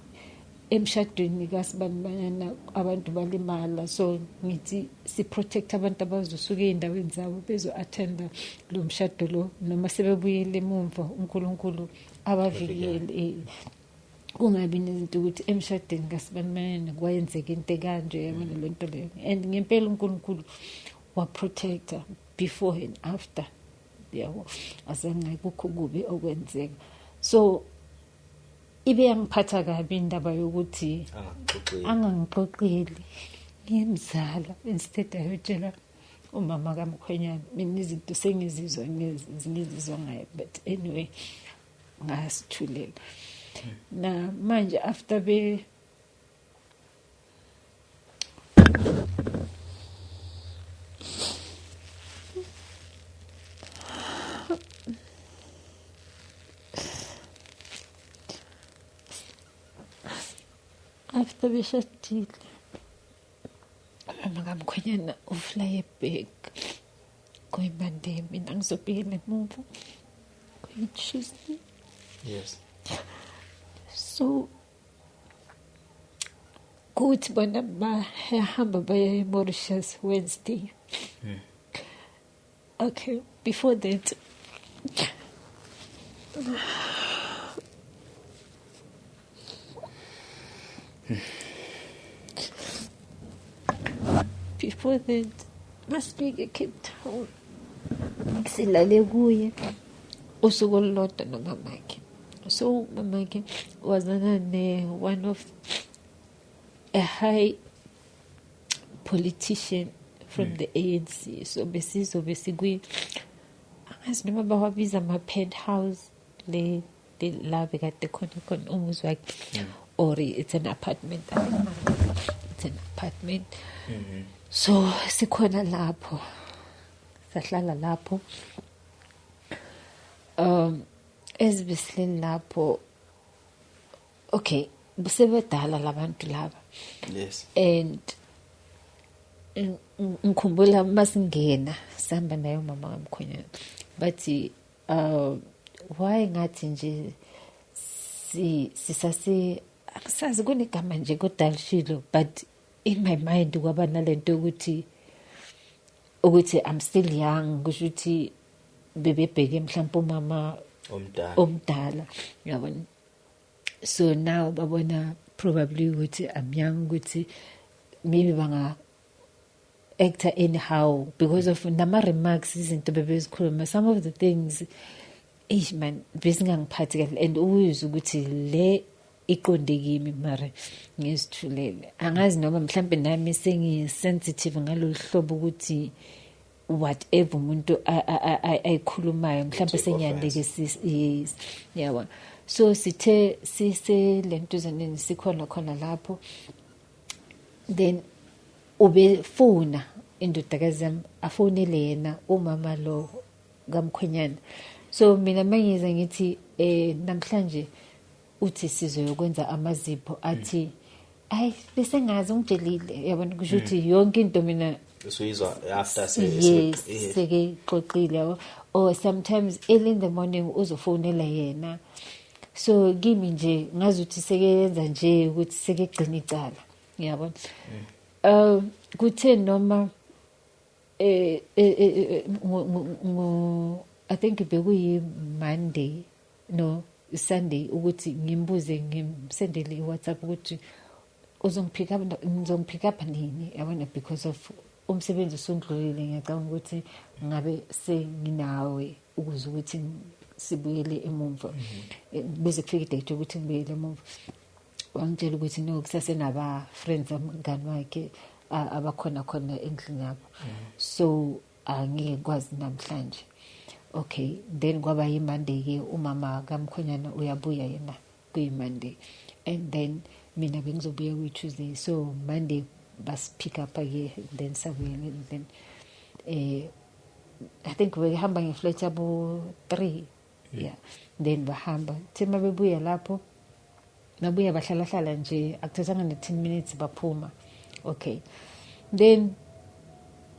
Speaker 1: emshadweni kasibanibanyana abantu balimala. So ngithi si-protect abantu abazosuka ey'ndaweni zabo bezo-attenda lo mshado lo, noma sebebuyele emumva, uNkulunkulu abavikele, kungabi nezinto ukuthi emshadweni kasibanibanyana kwayenzeka into ekanje, yabona le nto leyo. And ngempela uNkulunkulu Wa-protector before and after, yabo, azange kukho kubi okwenzeka. So ibe yangiphatha kabi indaba yokuthi angangixoxeli ngimzala, instead ayotshela umama kamkhwenyana. Mina izinto sengizizwa ngizizwa ngaye, but anyway ngasithulela. Na manje after be after beshadile, mama kamkhwenyana ufly back kuyi-Monday, mina ngizobuyela emuva kuyi-Tuesday.
Speaker 2: Yes.
Speaker 1: So kuthi bona bayahamba baya eMauritius Wednesday. Okay, before that masifike eCape Town, silale kuye usuku olulodwa nomamakhe. So umamakhe wazana ne one of a high politician from the ANC. So besizobe sikwi, angazi noma bawabiza ama-penthouse le la bekade khona khona umuzi wakhe, or it's an apartment. I think it's an apartment. So sikhona lapho, sahlala lapho. Ezibesihleli lapho, okay, sebedala labantu laba.
Speaker 2: Yes.
Speaker 1: And ngikhumbula masingena sihamba naye umama kamkhwenyana, bathi why ngathi nje sisase angisazi kunegama nje kodwa lishilo, but in my mind kwaba nalento ukuthi I'm still young, kusho ukuthi bebebheke mhlawumbe umama omdala, yabona. So now babona probably ukuthi I'm young, ukuthi maybe banga actor anyhow because of nama remarks izinto bebezikhuluma, some of the things eish man besingangiphathi kahle, and uyizwa ukuthi le iqonde kimi mara ngizithulele. Angazi noma mhlambe nami sengi-sensitive ngalolu hlobo ukuthi whatever umuntu ayikhulumayo mhlambe sengiyandeke, yes, yabona. So sithe sise lentuzaneni sikhona khona lapho, then ubefuna indodakazi yami afonele yena umama lo kamkhwenyana. So mina mangiza ngithi namhlanje uthi sizoyokwenza amazipho, athi ayi bese ngazi ungitshelile, yabona, kusho ukuthi yonke into mina
Speaker 2: usuyizwa after
Speaker 1: seke xoxile, yabo. Or sometimes early in the morning uzofonela yena. So kimi nje ngazi ukuthi sekeyenza nje ukuthi sekegcina icala, yabona. Kuthe noma I think bekuyi Monday, no Sunday, ukuthi ngimbuze ngimsendele iWhatsApp ukuthi uzongipick up, ngizongipick up nini, yabona, because of umsebenzi usundlulile, ngiyacabanga ukuthi ngabe senginawe ukuze ukuthi sibuyele emumva, bese kufika idate ukuthi ngibuyele emumva. Wangitshela ukuthi no kusasenaba friends abangani wakhe abakhona khona endlini yabo, so angeke ngikwazi namhlanje. Okay, then kwaba yiMonday ke, umama kamkhwenyana uyabuya yena kuyiMonday, and then mina bengizobuya kuyi-Tuesday. So Monday basipick up ke, then sabuyela, and then I think behamba ngeflight yabo 3, yeah, then bahamba. Thema bebuya lapho, babuya bahlala hlala nje akuthathanga ne 10 minutes baphuma. Okay, then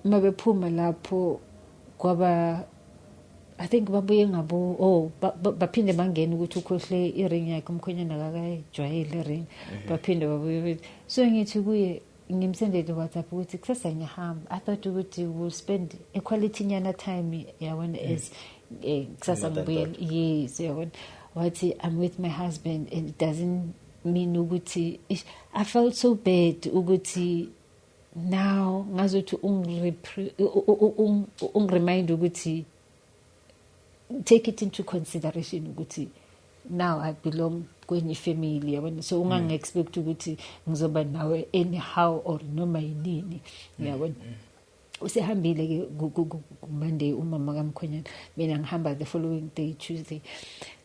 Speaker 1: mabephuma lapho kwaba I think babuye ngabo baphinde bangena ukuthi ukhohle iring yakhe umkhwenyana akakayijwayele iring, baphinde babuye. So ngithi kuye ngimsendele WhatsApp ukuthi kusasa ngiyahamba, I thought ukuthi we'll spend a quality nyana time, yabona, as kusasa ngibuyele, yes, yabona. Wathi I'm with my husband and it doesn't mean ukuthi I felt so bad ukuthi Now ngazothi ungiremind ukuthi take it into consideration ukuthi now I belong kwenye family, yabona. So ungangi-expect ukuthi ngizoba nawe anyhow or noma yinini, yabona. Usehambile ke ku Monday umama kamkhwenyana, mina ngihamba the following day, Tuesday.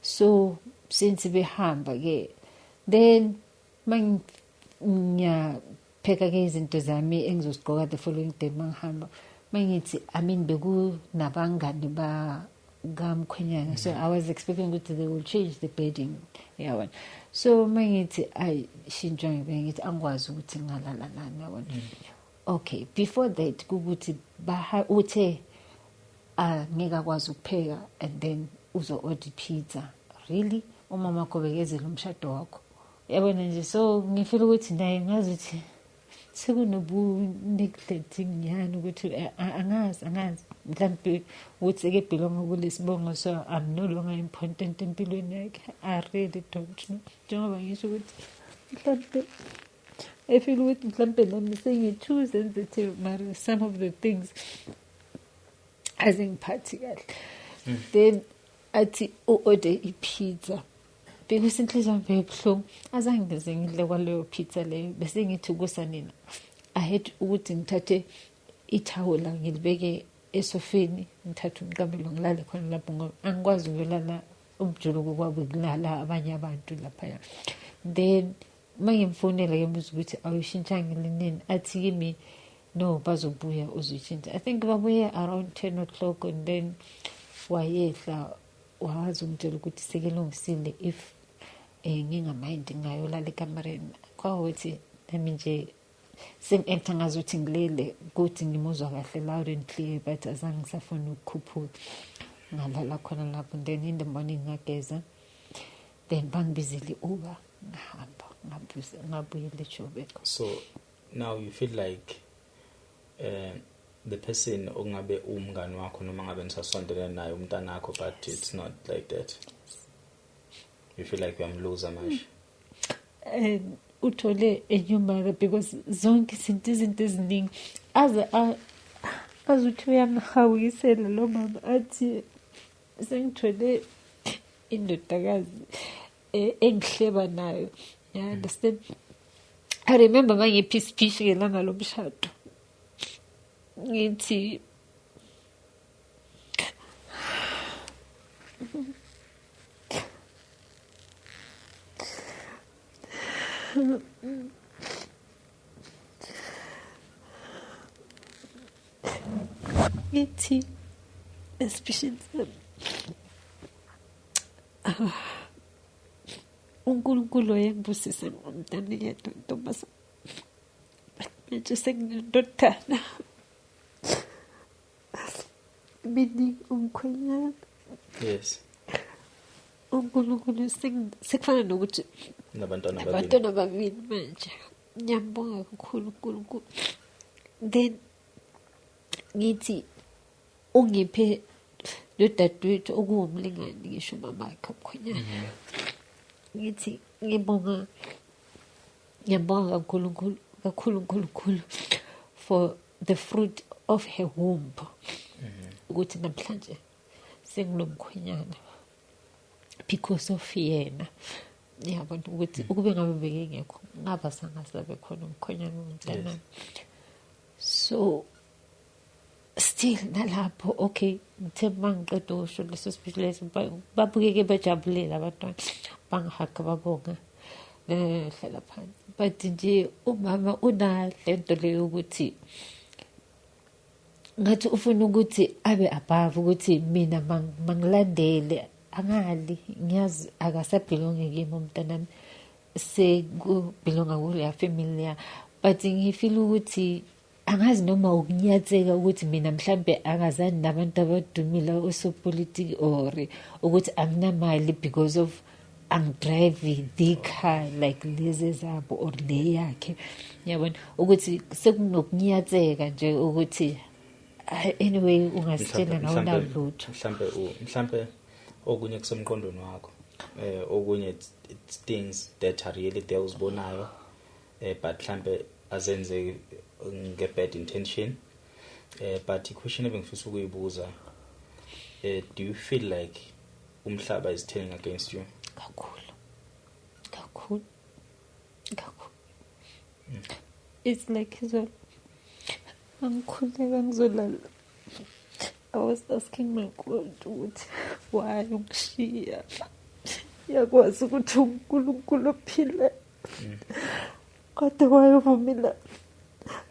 Speaker 1: So since behamba ke, then mangiyapheka ke izinto zami engizozigqoka the following day mangihamba, mangithi, I mean, bekunabangani ba kamkhwenyana, so I was expecting ukuthi they will change the bedding, yabona. So mangithi ayishintshwa, ngithi angikwazi ukuthi ngingalala nani, yabona. Okay, before that kukuthi baha uthe angeke akwazi ukupheka and then uzo order pizza. Really, umama wakho bekezela umshado wakho, yabona nje. So ngifeel ukuthi naye ngazi ukuthi sekunobu neglecting nyani ukuthi angazi mhlawumbe ukuthi seke-belonga kulesibongo, so I'm no longer important empilweni yakhe. I really don't know, njengoba ngisho ukuthi mhlawumbe I feel ukuthi mhlawumbe nami sengi-too sensitive, mara some of the things azingiphathi kahle. Then athi u-order i-pizza because inhliziyo yami beyibuhlungu, azange ngize ngidle kwaleyo pizza leyo. Bese ngithi kusa nina, I had ukuthi ngithathe ithawula ngilibeke esofeni, ngithathe umqamelo ngilale khona lapho, ngoba angikwazi ukuyolala umjuluko kwabo kulala abanye abantu laphaya. Then uma ngimfonela ke mbuza ukuthi awuyishintshanga linini, athi kimi no, bazobuya uzoyishintsha. I think babuye around 10 o'clock and then wayehla wazi ungitshela ukuthi sekelungisile, if ngingamind ngayolala ekamereni. Kwawukuthi nami nje sengi-acta ngazuthi ngilele, kuthi ngimuzwa kahle loud and clear, but azange ngisafuna ukukhuphuka, ngalala khona lapho. Then in the morning ngageza, then bangibizele i-Uber, ngahamba ngabuyela eJoburg.
Speaker 2: So now you feel like the person okungabe umngani wakho noma ngabe nisasondelene naye umntanakho, but it's not like that. You feel like uyamluza manje.
Speaker 1: And uthole a new mother because zonke izinto eziningi aze azuthi uyamhawukisela lo mama, athi sengithole indodakazi engihleba nayo, you understand. I remember mangiphi ispeech ngelanga lomshado, ngithi espeechini sami, uNkulunkulu wayengibusise ngomntana yedwa intombazane, but manje senginendodana, meaning umkhwenyana. uNkulunkulu sekufana nokuthi
Speaker 2: nabantwana ababili.
Speaker 1: Abantwana ababili manje. Ngiyambonga kakhulu uNkulunkulu. Then ngithi ungiphe lodadewethu okuwumlingani, ngisho umama wakhe umkhwenyana. Ngithi ngibonga, ngiyambonga kakhulu kakhulu uNkulunkulu for the fruit of her womb, ukuthi namhlanje senginomkhwenyana because of yena, yabona, ukuthi ukube ngabe bekengekho ngaba sangasabe khona umkhwenyana womntanami. So still nalapho, okay, ngithe mangiqeda ukusho leso speech leso, babukeke bejabulile abantwana, bangihaga, babonga, hlala phansi. But nje umama unalento leyo ukuthi ngathi ufuna ukuthi abe above, ukuthi mina mangilandele angali. Ngiyazi akasabelongi kimi umntanami, sekubelonga kuleya family ya, but ngifeel ukuthi angazi noma ukunyatheka ukuthi mina mhlambe angazani nabantu abadumile osopolitiki, or ukuthi anginamali because of angidrive the car like lezi zabo or le yakhe, yabona, ukuthi sekunokunyatheka nje ukuthi anyway ungasitshela nawunalutho.
Speaker 2: Mhlambe okunye kusemqondweni wakho, okunye it's things that are really there uzibonayo, but mhlambe azenzeki. nge-bad intention, but i-question ebengifisa ukuyibuza, do you feel like umhlaba is turning against you?
Speaker 1: Kakhulu, kakhulu, kakhulu. It's like izolo angikhuleka ngizolala, I was asking my God ukuthi why ungishiya, yakwazi ukuthi uNkulunkulu ophile, kodwa wayevumela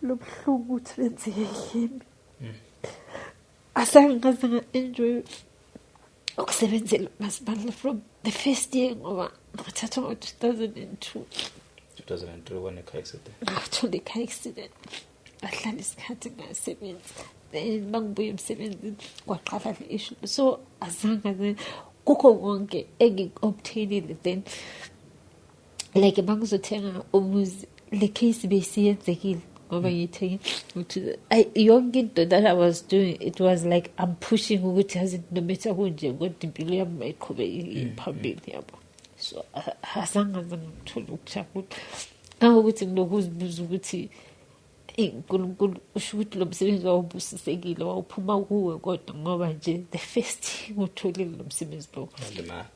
Speaker 1: lo buhlungu ukuthi benzeke kimi. Azange ngaze nga-enjoy ukusebenzela umasipala from the first year, ngoba ngathathwa ngo-2002.
Speaker 2: 2003 kwane-car accident.
Speaker 1: Ngathola i-car accident, ngahlala isikhathi ngasebenzi, then bangibuya emsebenzini kwaqala le issue. So azange kukho konke engiku-obtainile, then like bangizothenga umuzi, le case besiyenzekile ngoba ngiyithenge yonke into that I was doing, it was like I'm pushing ukuthi yazi no matter kunje kodwa impilo yami mayiqhubeke phambili, yabo. So azange ngithola ukujabula, ngangokuthi nginokuzibuza ukuthi uNkulunkulu usho ukuthi lo msebenzi wawubusisekile wawuphuma kuwe, kodwa ngoba nje the first thing utholile lo msebenzi lo,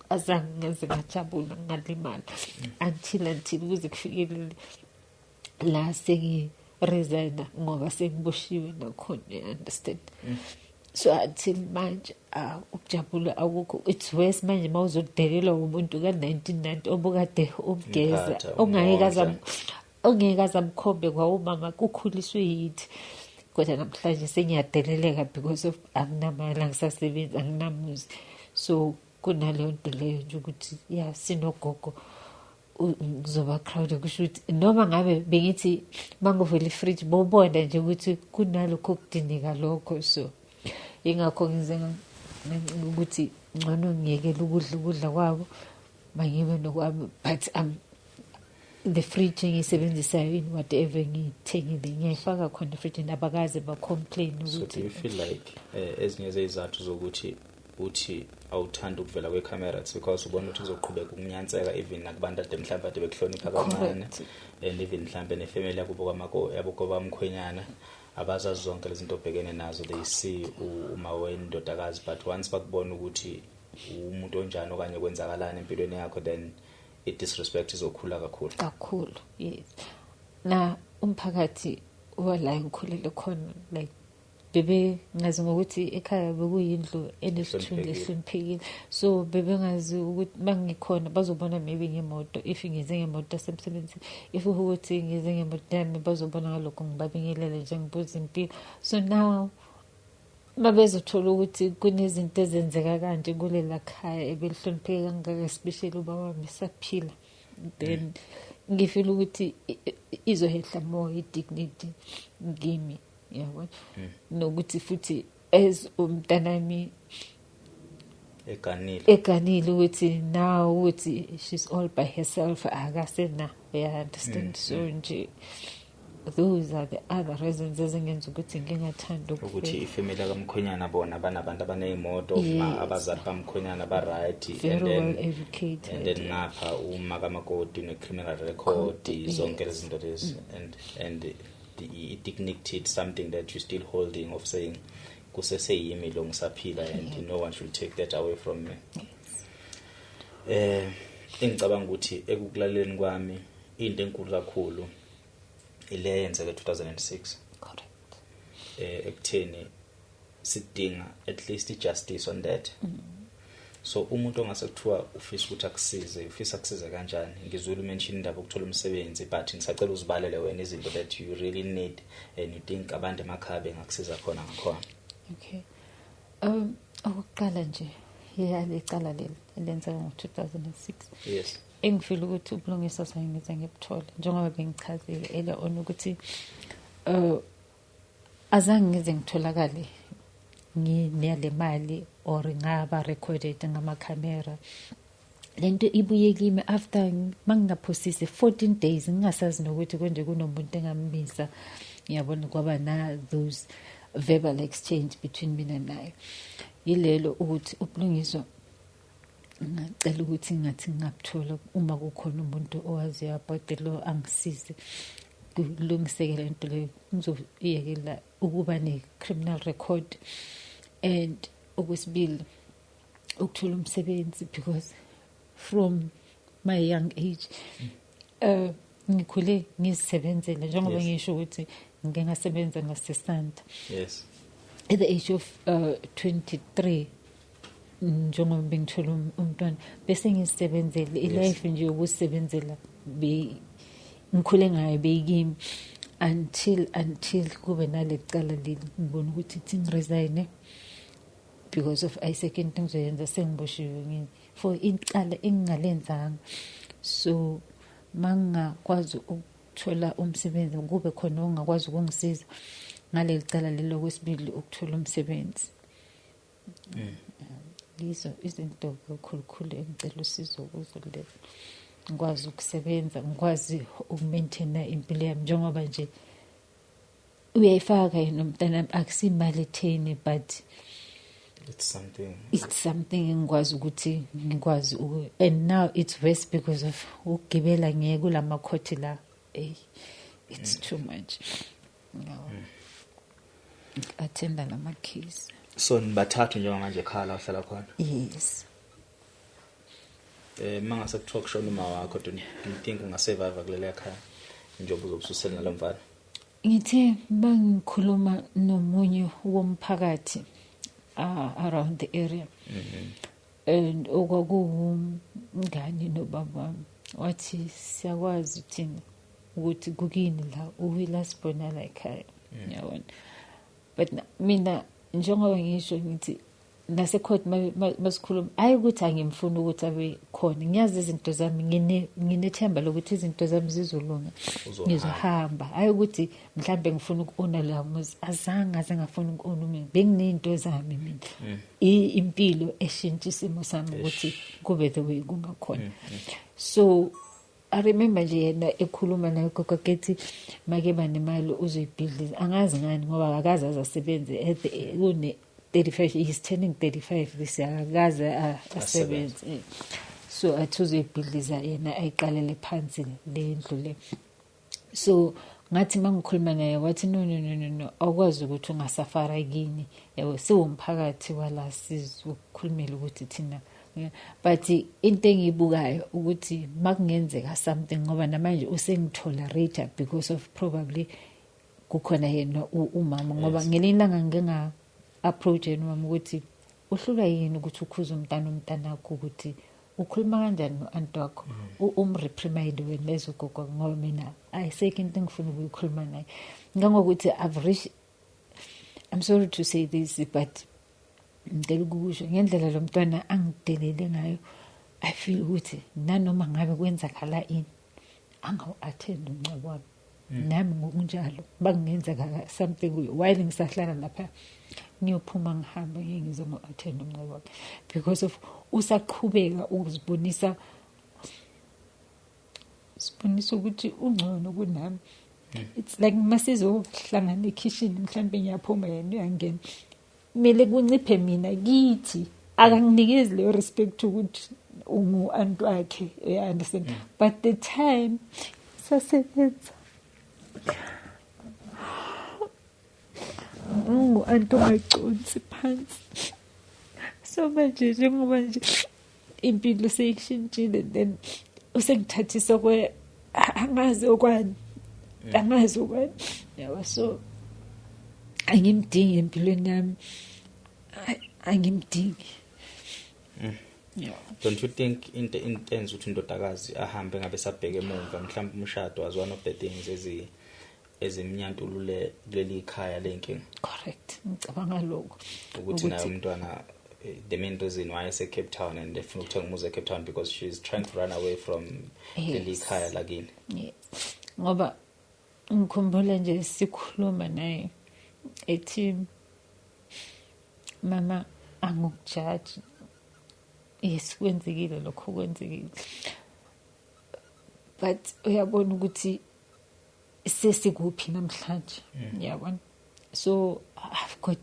Speaker 1: azange ngaze ngajabula, ngalimala until kuze kufikelele la sengi-resigna ngoba sengiboshiwe nakhona, you understand? So until manje ukujabula akukho. It's worse manje mawuzodelelwa umuntu ka-1990 obukade umgeza, ongeke azamkhombe kwawumama, kukhuliswe yithi, kodwa namhlanje sengiyadeleleka because of anginamali, angisasebenzi, anginamuzi. So kunaleyo nto leyo nje ukuthi ya sinogogo ngizoba crowded, kusho ukuthi noma ngabe bengithi mangivula ifridge bobona nje ukuthi kunalokho okudingeka lokho. So ingakho ngize ukuthi ngcono ngiyekele ukudla ukudla kwabo, mangibe nokwami, but the fridge engiyisebenzisayo in whatever ngiyithengile ngiyayifaka khona efridgini, abakaze ba-complain ukuthi.
Speaker 2: So do you feel like ezinye zezizathu zokuthi uthi awuthanda ukuvela kwecamera it's because ubona ukuthi kuzoqhubeka ukunyanseka even nakubantu ade mhlawumbe ade bekuhlonipha kancane, and even mhlawumbe nefamily yakubo kwamako yabo kwabamkhwenyana abazazi zonke lezi zinto obhekene nazo, they see uma wendodakazi, but once bakubona ukuthi umuntu onjani okanye kwenzakalani empilweni yakho, then i-disrespect izokhula kakhulu
Speaker 1: kakhulu. Yes, na umphakathi wala ngikhulele khona, like bebe ngazi ngokuthi ekhaya bekuyindlu enesithunzi ehloniphekile, so bebengazi ukuthi bangikhona bazobona maybe ngemoto, if ngize ngemoto yasemsebenzini, if ukuthi ngize ngemoto yami bazobona ngalokho ngibabingelele nje ngibuza impilo. So now babezothola ukuthi kunezinto ezenzeka kanje kulela khaya ebelihlonipheke kangaka, especially ubaba wami esaphila, then ngifeel ukuthi izohehla more i-dignity kimi, yabo. Nokuthi futhi as umntanami eganile ukuthi now ukuthi she's all by herself, akasena, you understand? So nje those are the other reasons ezingenza ukuthi ngingathanda
Speaker 2: ukuthi ifamily kamkhwenyana bona banabantu abanezimoto, abazali bamkhwenyana ba right,
Speaker 1: and then well educated,
Speaker 2: and then ngapha uma kamakoti une criminal record, zonke lezi zinto lezi, and the dignity is something that you still holding of saying kuseseyimi lo ngisaphila, and no one should take that away from me. Engicabanga ukuthi ekukulaleleni kwami into enkulu kakhulu ile yenzeke 2006.
Speaker 1: Correct.
Speaker 2: Ekutheni sidinga at least justice on that. So umuntu ongase kuthiwa ufisa ukuthi akusize, ufisa akusize kanjani? Ngizwile umention indaba ukuthola umsebenzi, but ngisacela uzibalele wena izinto that you really need and you think abantu emakhaya bengakusiza khona ngakhona.
Speaker 1: Okay. Okokuqala nje yalecala leli elenzeka ngo-2006.
Speaker 2: Yes.
Speaker 1: Engifila ukuthi ubulungisa sangize ngibuthola njengoba bengichazile earlier on ukuthi azange ngize ngitholakale nginale mali or ngaba recorded ngamakhamera. Lento ibuye kimi after mangingaphosisi 14 days ngingasazi nokuthi konje kunomuntu engambisa, ngiyabona kwaba na those verbal exchange between mina naye. Yilelo ukuthi ubulungiswa ngicela ukuthi ngathi ngingabuthola uma kukhona umuntu owaziyo about the law angisize. Kulungiseke le nto leyo, ngizoyekela ukuba ne-criminal record. And okwesibili, ukuthola umsebenzi, because from my young age ngikhule ngizisebenzela, njengoba ngisho ukuthi ngike ngasebenza ngasesanta. At the age of 23, njengoba bengithola umntwana, bese ngizisebenzele. I-life nje yokusebenzela ngikhule ngayo beyikimi until kube nale cala leli, ngibona ukuthi thi ngi-resign because of ayisekho into engizoyenza, sengiboshiwe ngini for icala engingalenzanga. So mangingakwazi ukuthola umsebenzi, kube khona ongakwazi ukungisiza ngaleli cala lelo. Kwesibili, ukuthola umsebenzi. Yizo izinto kakhulukhulu engicela usizo kuzo lezo, ngikwazi ukusebenza, ngikwazi uku-maintaina impilo yami, njengoba nje uyayifaka yena umntanami, akusimali etheni, but
Speaker 2: It's something.
Speaker 1: It's something engikwazi ukuthi ngikwazi and now it's worse because of ukugibela ngiye kulama-court la. Ey, it's too much no attenda lama case.
Speaker 2: So nibathathu njengamanje ekhaya la uhlala khona?
Speaker 1: Yes.
Speaker 2: Mangase kuthiwa kushona uma wakho, do you think unga-survive kuleli khaya njengoba uzobususela nalomfana?
Speaker 1: Ngithe bangikhuluma nomunye womphakathi around the area and okwakuwumngani nobaba wami, wathi siyakwazi thina ukuthi kukini la uwila sibona la ekhaya, yabona. But mina njengoba ngisho ngithi nase-court masikhuluma, hayi ukuthi angimfuni ukuthi abe khona, ngiyazi izinto zami, nginethemba lokuthi izinto zami zizolunga.
Speaker 2: Uzohamba.
Speaker 1: Ngizohamba, hayi ukuthi mhlambe ngifuna uku-owna la muzi, azange aze ngafuna uku-owna mina, benginey'nto zami mina. Impilo eshintsha isimo sami ukuthi kube the way kungakhona. So I remember nje yena ekhuluma naye gogo, kethi make banemali uzoyibhidliza, angazi ngani, ngoba akaze aze asebenze at kune 35, he's turning 35 this year, akaze asebenze. So athi uzoyibhidliza yena, ayiqalele phansi le ndlu le. So ngathi mangikhuluma naye, wathi no, no, no, no, no, awukwazi ukuthi ungasafara kini, yabo, siwumphakathi wala, sizokukhulumela ukuthi thina. Yeah. But into engiyibukayo ukuthi makungenzeka something, ngoba namanje usengi-tolerate because of probably kukhona yena umama, ngoba ngelinye ilanga ngike nga-approach yena umama ukuthi uhlulwa yini ukuthi ukhuze umntana, umntanakho, ukuthi ukhuluma kanjani no-anti wakho, um-reprimand wena lezogogo, ngoba mina ayisekho into engifuna ukuyikhuluma naye, ngangokuthi I've reached, I'm sorry to say this, but ngicela ukusho ngendlela lo mntwana angidelele ngayo, I feel ukuthi nanoma ngabe kwenzakala ini, angawu-attend umngcwabo wami. Nami ngokunjalo, bakungenzeka something kuyo while ngisahlala lapha, ngiyophuma ngihambe, ngeke ngize ngo-attend umngcwabo wami because of usaqhubeka ukuzibonisa, sibonisa ukuthi ungcono kunami. It's like masizohlangana ekhishini, mhlambe ngiyaphuma, yena uyangena, kumele kunciphe mina kithi, akanginikezi leyo respect ukuthi ungu-anti wakhe, you understand? But the time sasebenza ungu-anti ongaconsi phansi. So manje njengoba nje impilo seyishintshile, then usengithathisa kwe angazi okwani, angazi okwani, yabo. So angimdingi empilweni yami. Angimdingi, yeah.
Speaker 2: Don't you think into enza ukuthi indodakazi ahambe ngabe sabheke emuva, mhlawumbe umshado was one of the things ezimnyantulule kuleli khaya lenkinga?
Speaker 1: Correct, ngicabanga lokho.
Speaker 2: Ukuthi naye umntwana, the main reason why ese Cape Town and efuna ukuthenga umuzi eCape Town because she's trying to run away from leli khaya lakini.
Speaker 1: Yes, ngoba ngikhumbula nje sikhuluma naye ethi, "Mama, angikujaji, yes, kwenzekile lokho kwenzekile, but uyabona ukuthi sesikuphi namhlanje, yabona? So I've got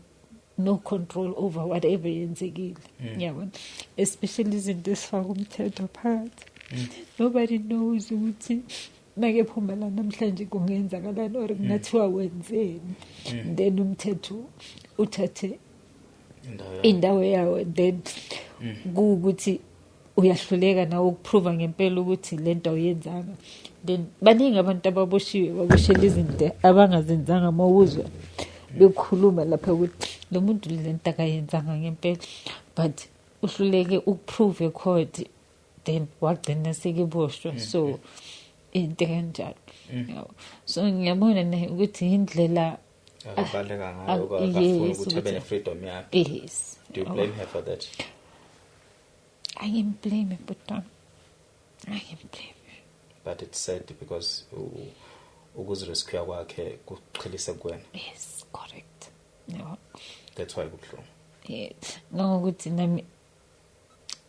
Speaker 1: no control over whatever yenzekile, yabona, especially izinto esifaka umthetho phakathi. Nobody knows ukuthi Make phuma la namhlanje kungenzakalani or kungathiwa wenzeni, then umthetho uthathe
Speaker 2: indawo
Speaker 1: indawo yawo, then kuwukuthi uyahluleka nawe ukuprova ngempela ukuthi lento awuyenzanga. Then baningi abantu ababoshiwe baboshela izinto abangazenzanga. Mawuzwa bekhuluma lapha ukuthi lo muntu lento akayenzanga ngempela, but uhluleke ukuprove ecourt, then wagcina sekeboshwa. So into kanjalo, yabo. So ngiyabona naye ukuthi indlela
Speaker 2: akabaleka ngayo,
Speaker 1: yes,
Speaker 2: akafuni ukuthi abe
Speaker 1: ukuthi-
Speaker 2: ne-freedom yakhe.
Speaker 1: Yes.
Speaker 2: Do you blame her for that?
Speaker 1: Angimblame, but angimblame.
Speaker 2: But it's sad because ukuzirescue kwakhe kuqhelise kuwena.
Speaker 1: Yes, correct, yabo.
Speaker 2: That's why kubuhlungu.
Speaker 1: Yes, ngangokuthi nami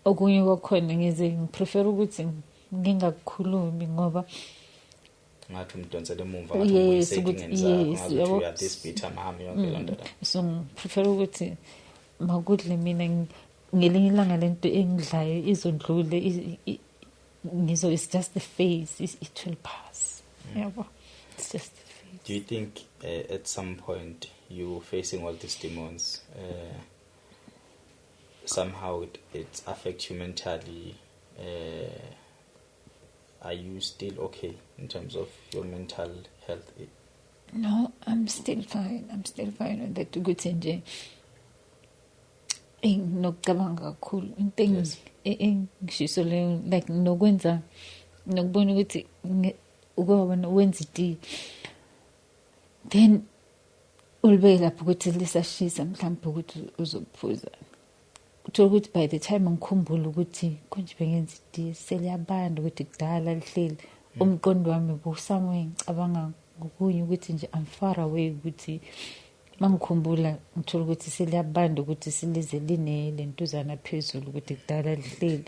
Speaker 1: okunye kwakhona ngize ngiprefer ukuthi ngingakukhulumi ngoba
Speaker 2: Ngathi umdonsele emuva, ngathi
Speaker 1: Yes,
Speaker 2: umbuyise
Speaker 1: ukuthi-
Speaker 2: ey'nkingeni zakho,
Speaker 1: yes,
Speaker 2: ngathi
Speaker 1: yabo.
Speaker 2: you are this bitter mom, yonke loo nto la.
Speaker 1: So ngiprefer ukuthi makudle mina ngelinye ilanga lento engidlayo izondlule, ngizo, it's just the phase, it will pass, yabo, it's just the phase.
Speaker 2: Do you think at some point you facing all these demons, somehow it affects you mentally? Are you still okay in terms of your mental health?
Speaker 1: No, I'm still fine. I'm still fine on that. Ukuthi nje nokucabanga kakhulu into engishiso leyo, like nokwenza nokubona ukuthi ukwabona wenza iti, then ulibeke lapho ukuthi lisashisa, mhlawumbe ukuthi uzophuza, uthola ukuthi by the time ngikhumbula ukuthi konje bengenza iti, seliyabanda ukuthi kudala lihleli. Umqondo wami busamwe, ngicabanga ngokunye ukuthi nje I'm far away, ukuthi mangikhumbula ngithola ukuthi seliyabanda, ukuthi silize line lentuzana phezulu, ukuthi kudala lihleli.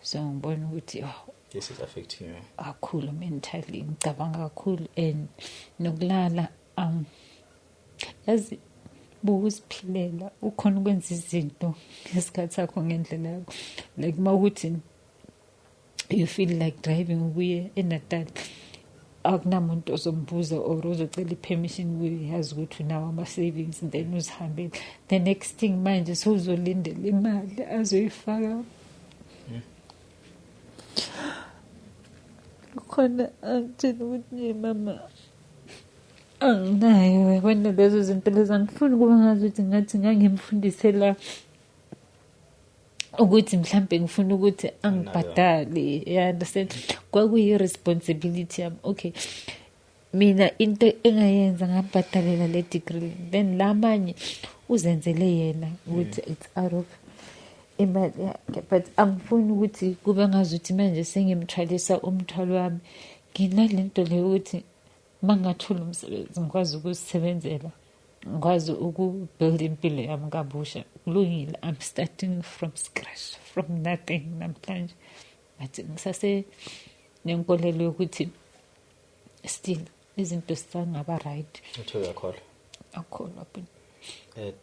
Speaker 1: So ngibona ukuthi, oh,
Speaker 2: This is affecting you.
Speaker 1: Kakhulu mentally, ngicabanga kakhulu and nokulala, yazi bukuziphilela, ukhona ukwenza izinto ngesikhathi sakho ngendlela yakho. Like mawukuthi you feel like driving ukuye eNatal, akunamuntu ozombuza or uzocela i-permission kuye, yazi ukuthi unawo ama-savings, then uzihambele. The next thing manje sewuzolindela imali azoyifaka khona, angitshela ukuthi nje mama anginayo, yabona lezo zinto lezo. Angifuni ukuba ngazi ukuthi ngathi ngangimfundisela ukuthi mhlambe ngifuna ukuthi angibhadale, you understand? Kwakuyi-responsibility yami. Okay, mina into engayenza ngambhadalela le degree, then lamanye uzenzele yena ukuthi it's out of imali yakhe, but angifuni ukuthi kube ngazuthi manje sengimthwalisa umthwalo wami. Nginalento leyo ukuthi mangathola umsebenzi ngikwazi ukuzisebenzela, ngikwazi ukubuild impilo yami kabusha. Kulungile, I'm starting from scratch, from nothing namhlanje, but ngisase nenkolelo yokuthi still izinto zisangaba right.
Speaker 2: Uthe uyakholwa.
Speaker 1: Akholwa.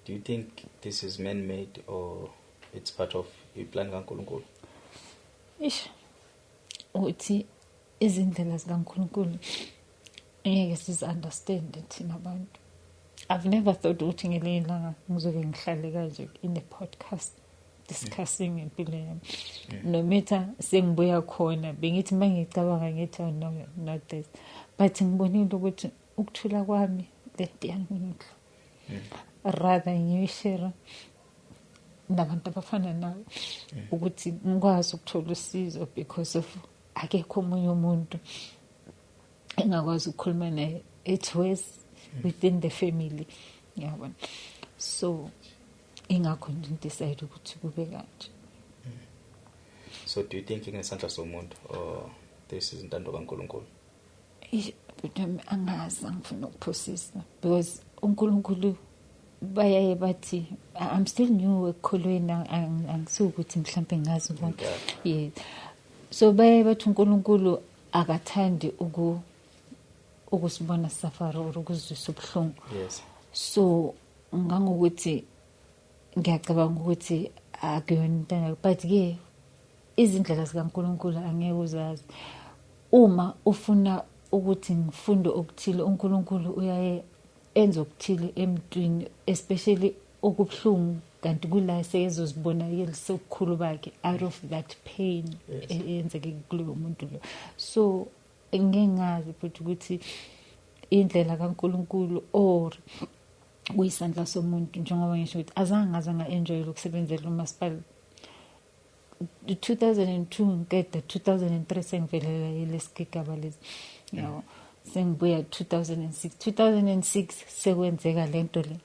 Speaker 2: Do you think this is man-made or it's part of iplan kaNkulunkulu?
Speaker 1: Ish, uthi izindlela zikaNkulunkulu ngeke sizi-understand thina abantu. I've never thought ukuthi ngelinye ilanga ngizoke ngihlale kanje in a podcast discussing impilo yami. No matter sengibuya khona, bengithi uma ngicabanga ngithi, oh no, not this, but ngibonile ukuthi ukuthula kwami lento yangindlu, rather ngiyishare nabantu abafana nawe ukuthi ngikwazi ukuthola usizo, because of akekho omunye umuntu engakwazi ukukhuluma naye. It was within the family, ngiyabona. So ingakho nje ngidecide ukuthi kube kanje.
Speaker 2: So do you think ingesandla somuntu or this is intando kaNkulunkulu?
Speaker 1: Eish, but angazi, angifuna ukuphosisa because uNkulunkulu bayaye bathi, I'm still new ekukholweni, angisukuthi mhlambe ngazi konke. Yes, so bayaye bathi uNkulunkulu akathandi ukusibona suffer or ukuzwisa ubuhlungu. So ngangokuthi ngiyacabanga ukuthi akuyona into, but ke izindlela zikaNkulunkulu angeke uzazi. Uma ufuna ukuthi ngifunde okuthile, uNkulunkulu uyaye enze okuthile emntwini, especially okubuhlungu, kanti kula seyezozibonakela ubukhulu bakhe out of that pain eyenzeke kuloyo muntu lo. So ngeke ngazi futhi ukuthi indlela kaNkulunkulu or kuyisandla somuntu, njengoba ngisho ukuthi azange ngaze nga-enjoy ukusebenzela umasipala. 2002 ngiqeda, 2003 sengivelela lesigigaba lesi, yabo. Sengibuya 2006, 2006 sekwenzeka lento le.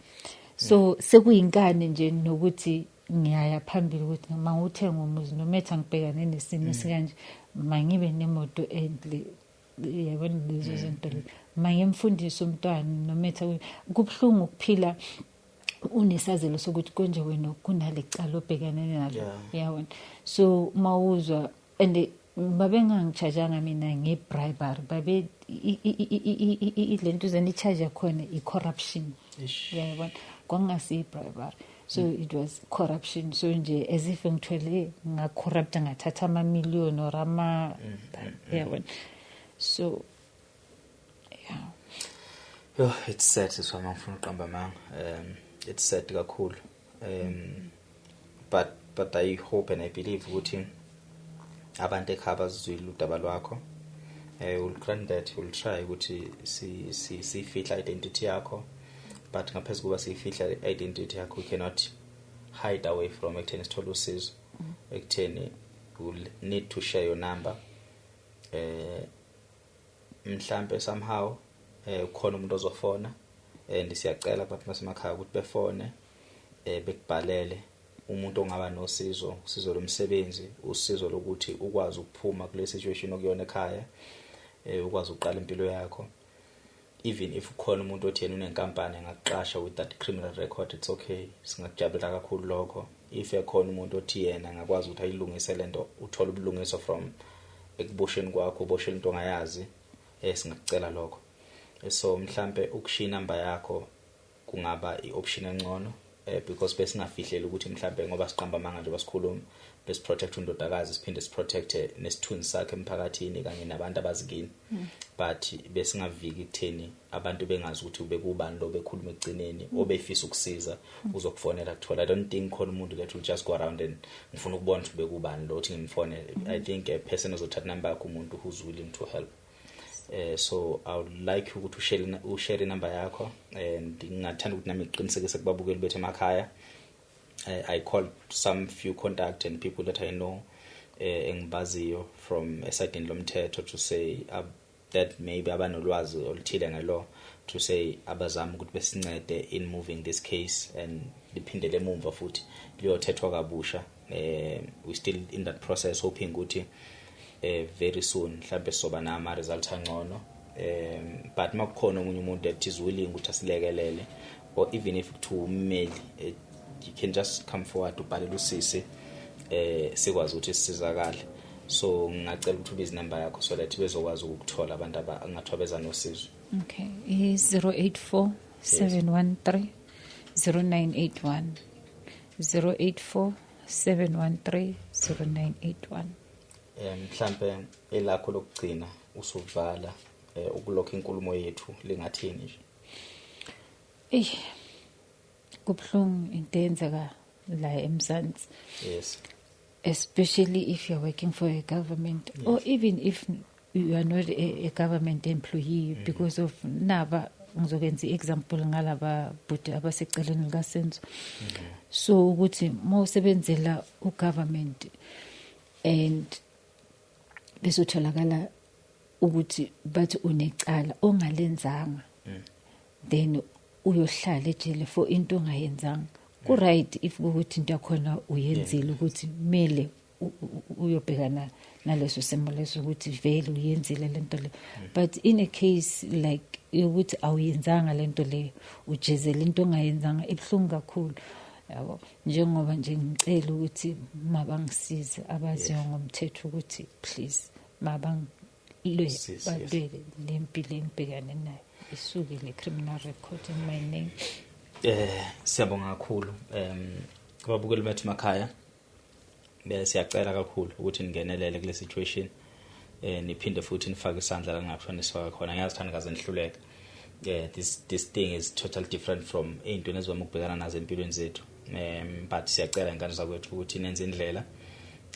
Speaker 1: So sekuyinkani nje nokuthi ngiyaya phambili ukuthi manguthenga umuzi, nometha ngibhekane nesimo esikanje, mangibe nemoto enhle, yabona, lezo zinto le, mangimfundise umntwana nometha. Kubuhlungu ukuphila unesazelo sokuthi konje wena kunale cala obhekane nalo, yabona. So mawuzwa, and babengangi-charge-anga mina nge-bribery, babe lento zeni i-charge yakhona i-corruption. Yabona, kwakungasiyi bribery, so it was corruption. So nje as if ngithwele nga-corrupt, ngathatha ama-million or ama, yabona. So yeah.
Speaker 2: Yo, it's sad, siswami, ngifuna uqamba amanga. It's sad kakhulu. But I hope and I believe ukuthi abantu ekhaya bazizwile udaba lwakho. We'll grant that, we'll try ukuthi si si sifihla identity yakho. But ngaphezulu kuba siyifihla identity yakho, we cannot hide away from ekutheni sithole usizo. Ekutheni we'll need to share your number. Mhlambe somehow ukhona umuntu ozofona, and siyacela kubantu basemakhaya ukuthi befone, bekubhalele, umuntu ongaba nosizo, usizo lomsebenzi, usizo lokuthi ukwazi ukuphuma kule situation okuyona ekhaya, ukwazi ukuqala impilo yakho. Even if ukhona umuntu othi yena unenkampani engakuqasha with that criminal record, it's okay, singakujabulela kakhulu lokho. If ekhona umuntu othi yena angakwazi ukuthi ayilungise lento, uthole ubulungiswa from ekubosheni kwakho, uboshela into ongayazi, singakucela lokho. So mhlambe ukushiya inamba yakho kungaba i-option engcono, because besingafihleli ukuthi mhlambe ngoba siqamba amanga nje basikhuluma, besi-protect undodakazi, siphinde si-protect nesithunzi sakhe emphakathini kanye nabantu abazikini, but besingaviki ekutheni abantu bengazi ukuthi ubekubani lo bekhuluma. Ekugcineni obefisa ukusiza uzokufonela kuthola. I don't think khona umuntu that will just go around and ngifuna ukubona ukuthi ubekubani lo uthi ngimfonele. I think a person ozothatha number yakho umuntu who's willing to help. So I would like ukuthi ushare inamba yakho, and ngingathanda ukuthi nami ngiqinisekise kubabukeli bethu emakhaya. I called some few contact and people that I know, engibaziyo from esayidini lomthetho, to say that maybe abanolwazi oluthile nge-law, to say abazama ukuthi besincede in moving this case and liphindele emumva futhi liyothethwa kabusha. We still in that process, hoping ukuthi very soon mhlambe soba nama results angcono. But makukhona omunye umuntu that is willing ukuthi asilekelele, or even if kuthiwa ummeli, you can just come forward, ubhalele usisi, sikwazi ukuthi sisizakale. So ngingacela ukuthi ubize inamba yakho so that bezokwazi ukukuthola abantu abangathiwa beza nosizo.
Speaker 1: Okay, i-084 713 0981, 084 713 0981.
Speaker 2: Mhlambe elakho lokugcina usuvala ukulokho inkulumo yethu lingathini nje?
Speaker 1: Ey, kubuhlungu into eyenzeka la eMzansi, especially if you're working for a government or even if you are not a government employee, because of naba ngizokwenza i-example ngalaba bhuti abaseceleni likaSenzo. So ukuthi mawusebenzela u-government and bese utholakala ukuthi bathi unecala ongalenzanga, then uyohlala ejele for into ongayenzanga. Ku-right if kuwukuthi into yakhona uyenzile, ukuthi kumele uyobhekana naleso simo leso, ukuthi vele uyenzile lento le. But in a case like yokuthi awuyenzanga lento leyo, ujezela into ongayenzanga, ibuhlungu kakhulu, yabo. Njengoba nje ngicela ukuthi mabangisize abaziyo ngomthetho ukuthi please mabangilwe,
Speaker 2: Size, yes.
Speaker 1: balwele le mpilo engibhekane nayo, isuke le criminal record in my name.
Speaker 2: Siyabonga kakhulu kubabukeli bethu emakhaya. Bese siyacela kakhulu ukuthi ningenelele kule situation. Niphinde futhi nifake isandla la ngingathiwa nisifaka khona. Ngiyazi ukuthi anikaze nihluleke. This thing is totally different from ey'ntweni ezivame ukubhekana nazo empilweni zethu, but siyacela ingane zakwethu ukuthi nenze indlela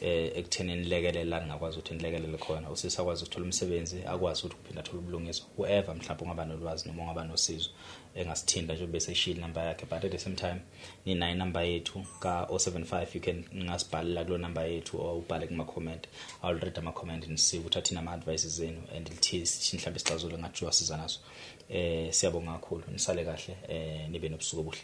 Speaker 2: ekutheni nilekelele la ningakwazi ukuthi nilekelele khona, usisi akwazi ukuthola umsebenzi, akwazi ukuthi kuphinda athole ubulungiswa. Whoever mhlawumbe ungaba nolwazi noma ungaba nosizo engasithinta nje, bese eshiyile inamba yakhe, but at the same time ninayo inamba yethu ka-075. You can ngasibhalela kulo namba yethu or ubhale kuma-comment. I'll read ama-comment and see ukuthi athini ama-advices zenu and lithi mhlawumbe isixazululo ngathi uyasiza naso. Siyabonga kakhulu, nisale kahle, nibe nobusuku obuhle.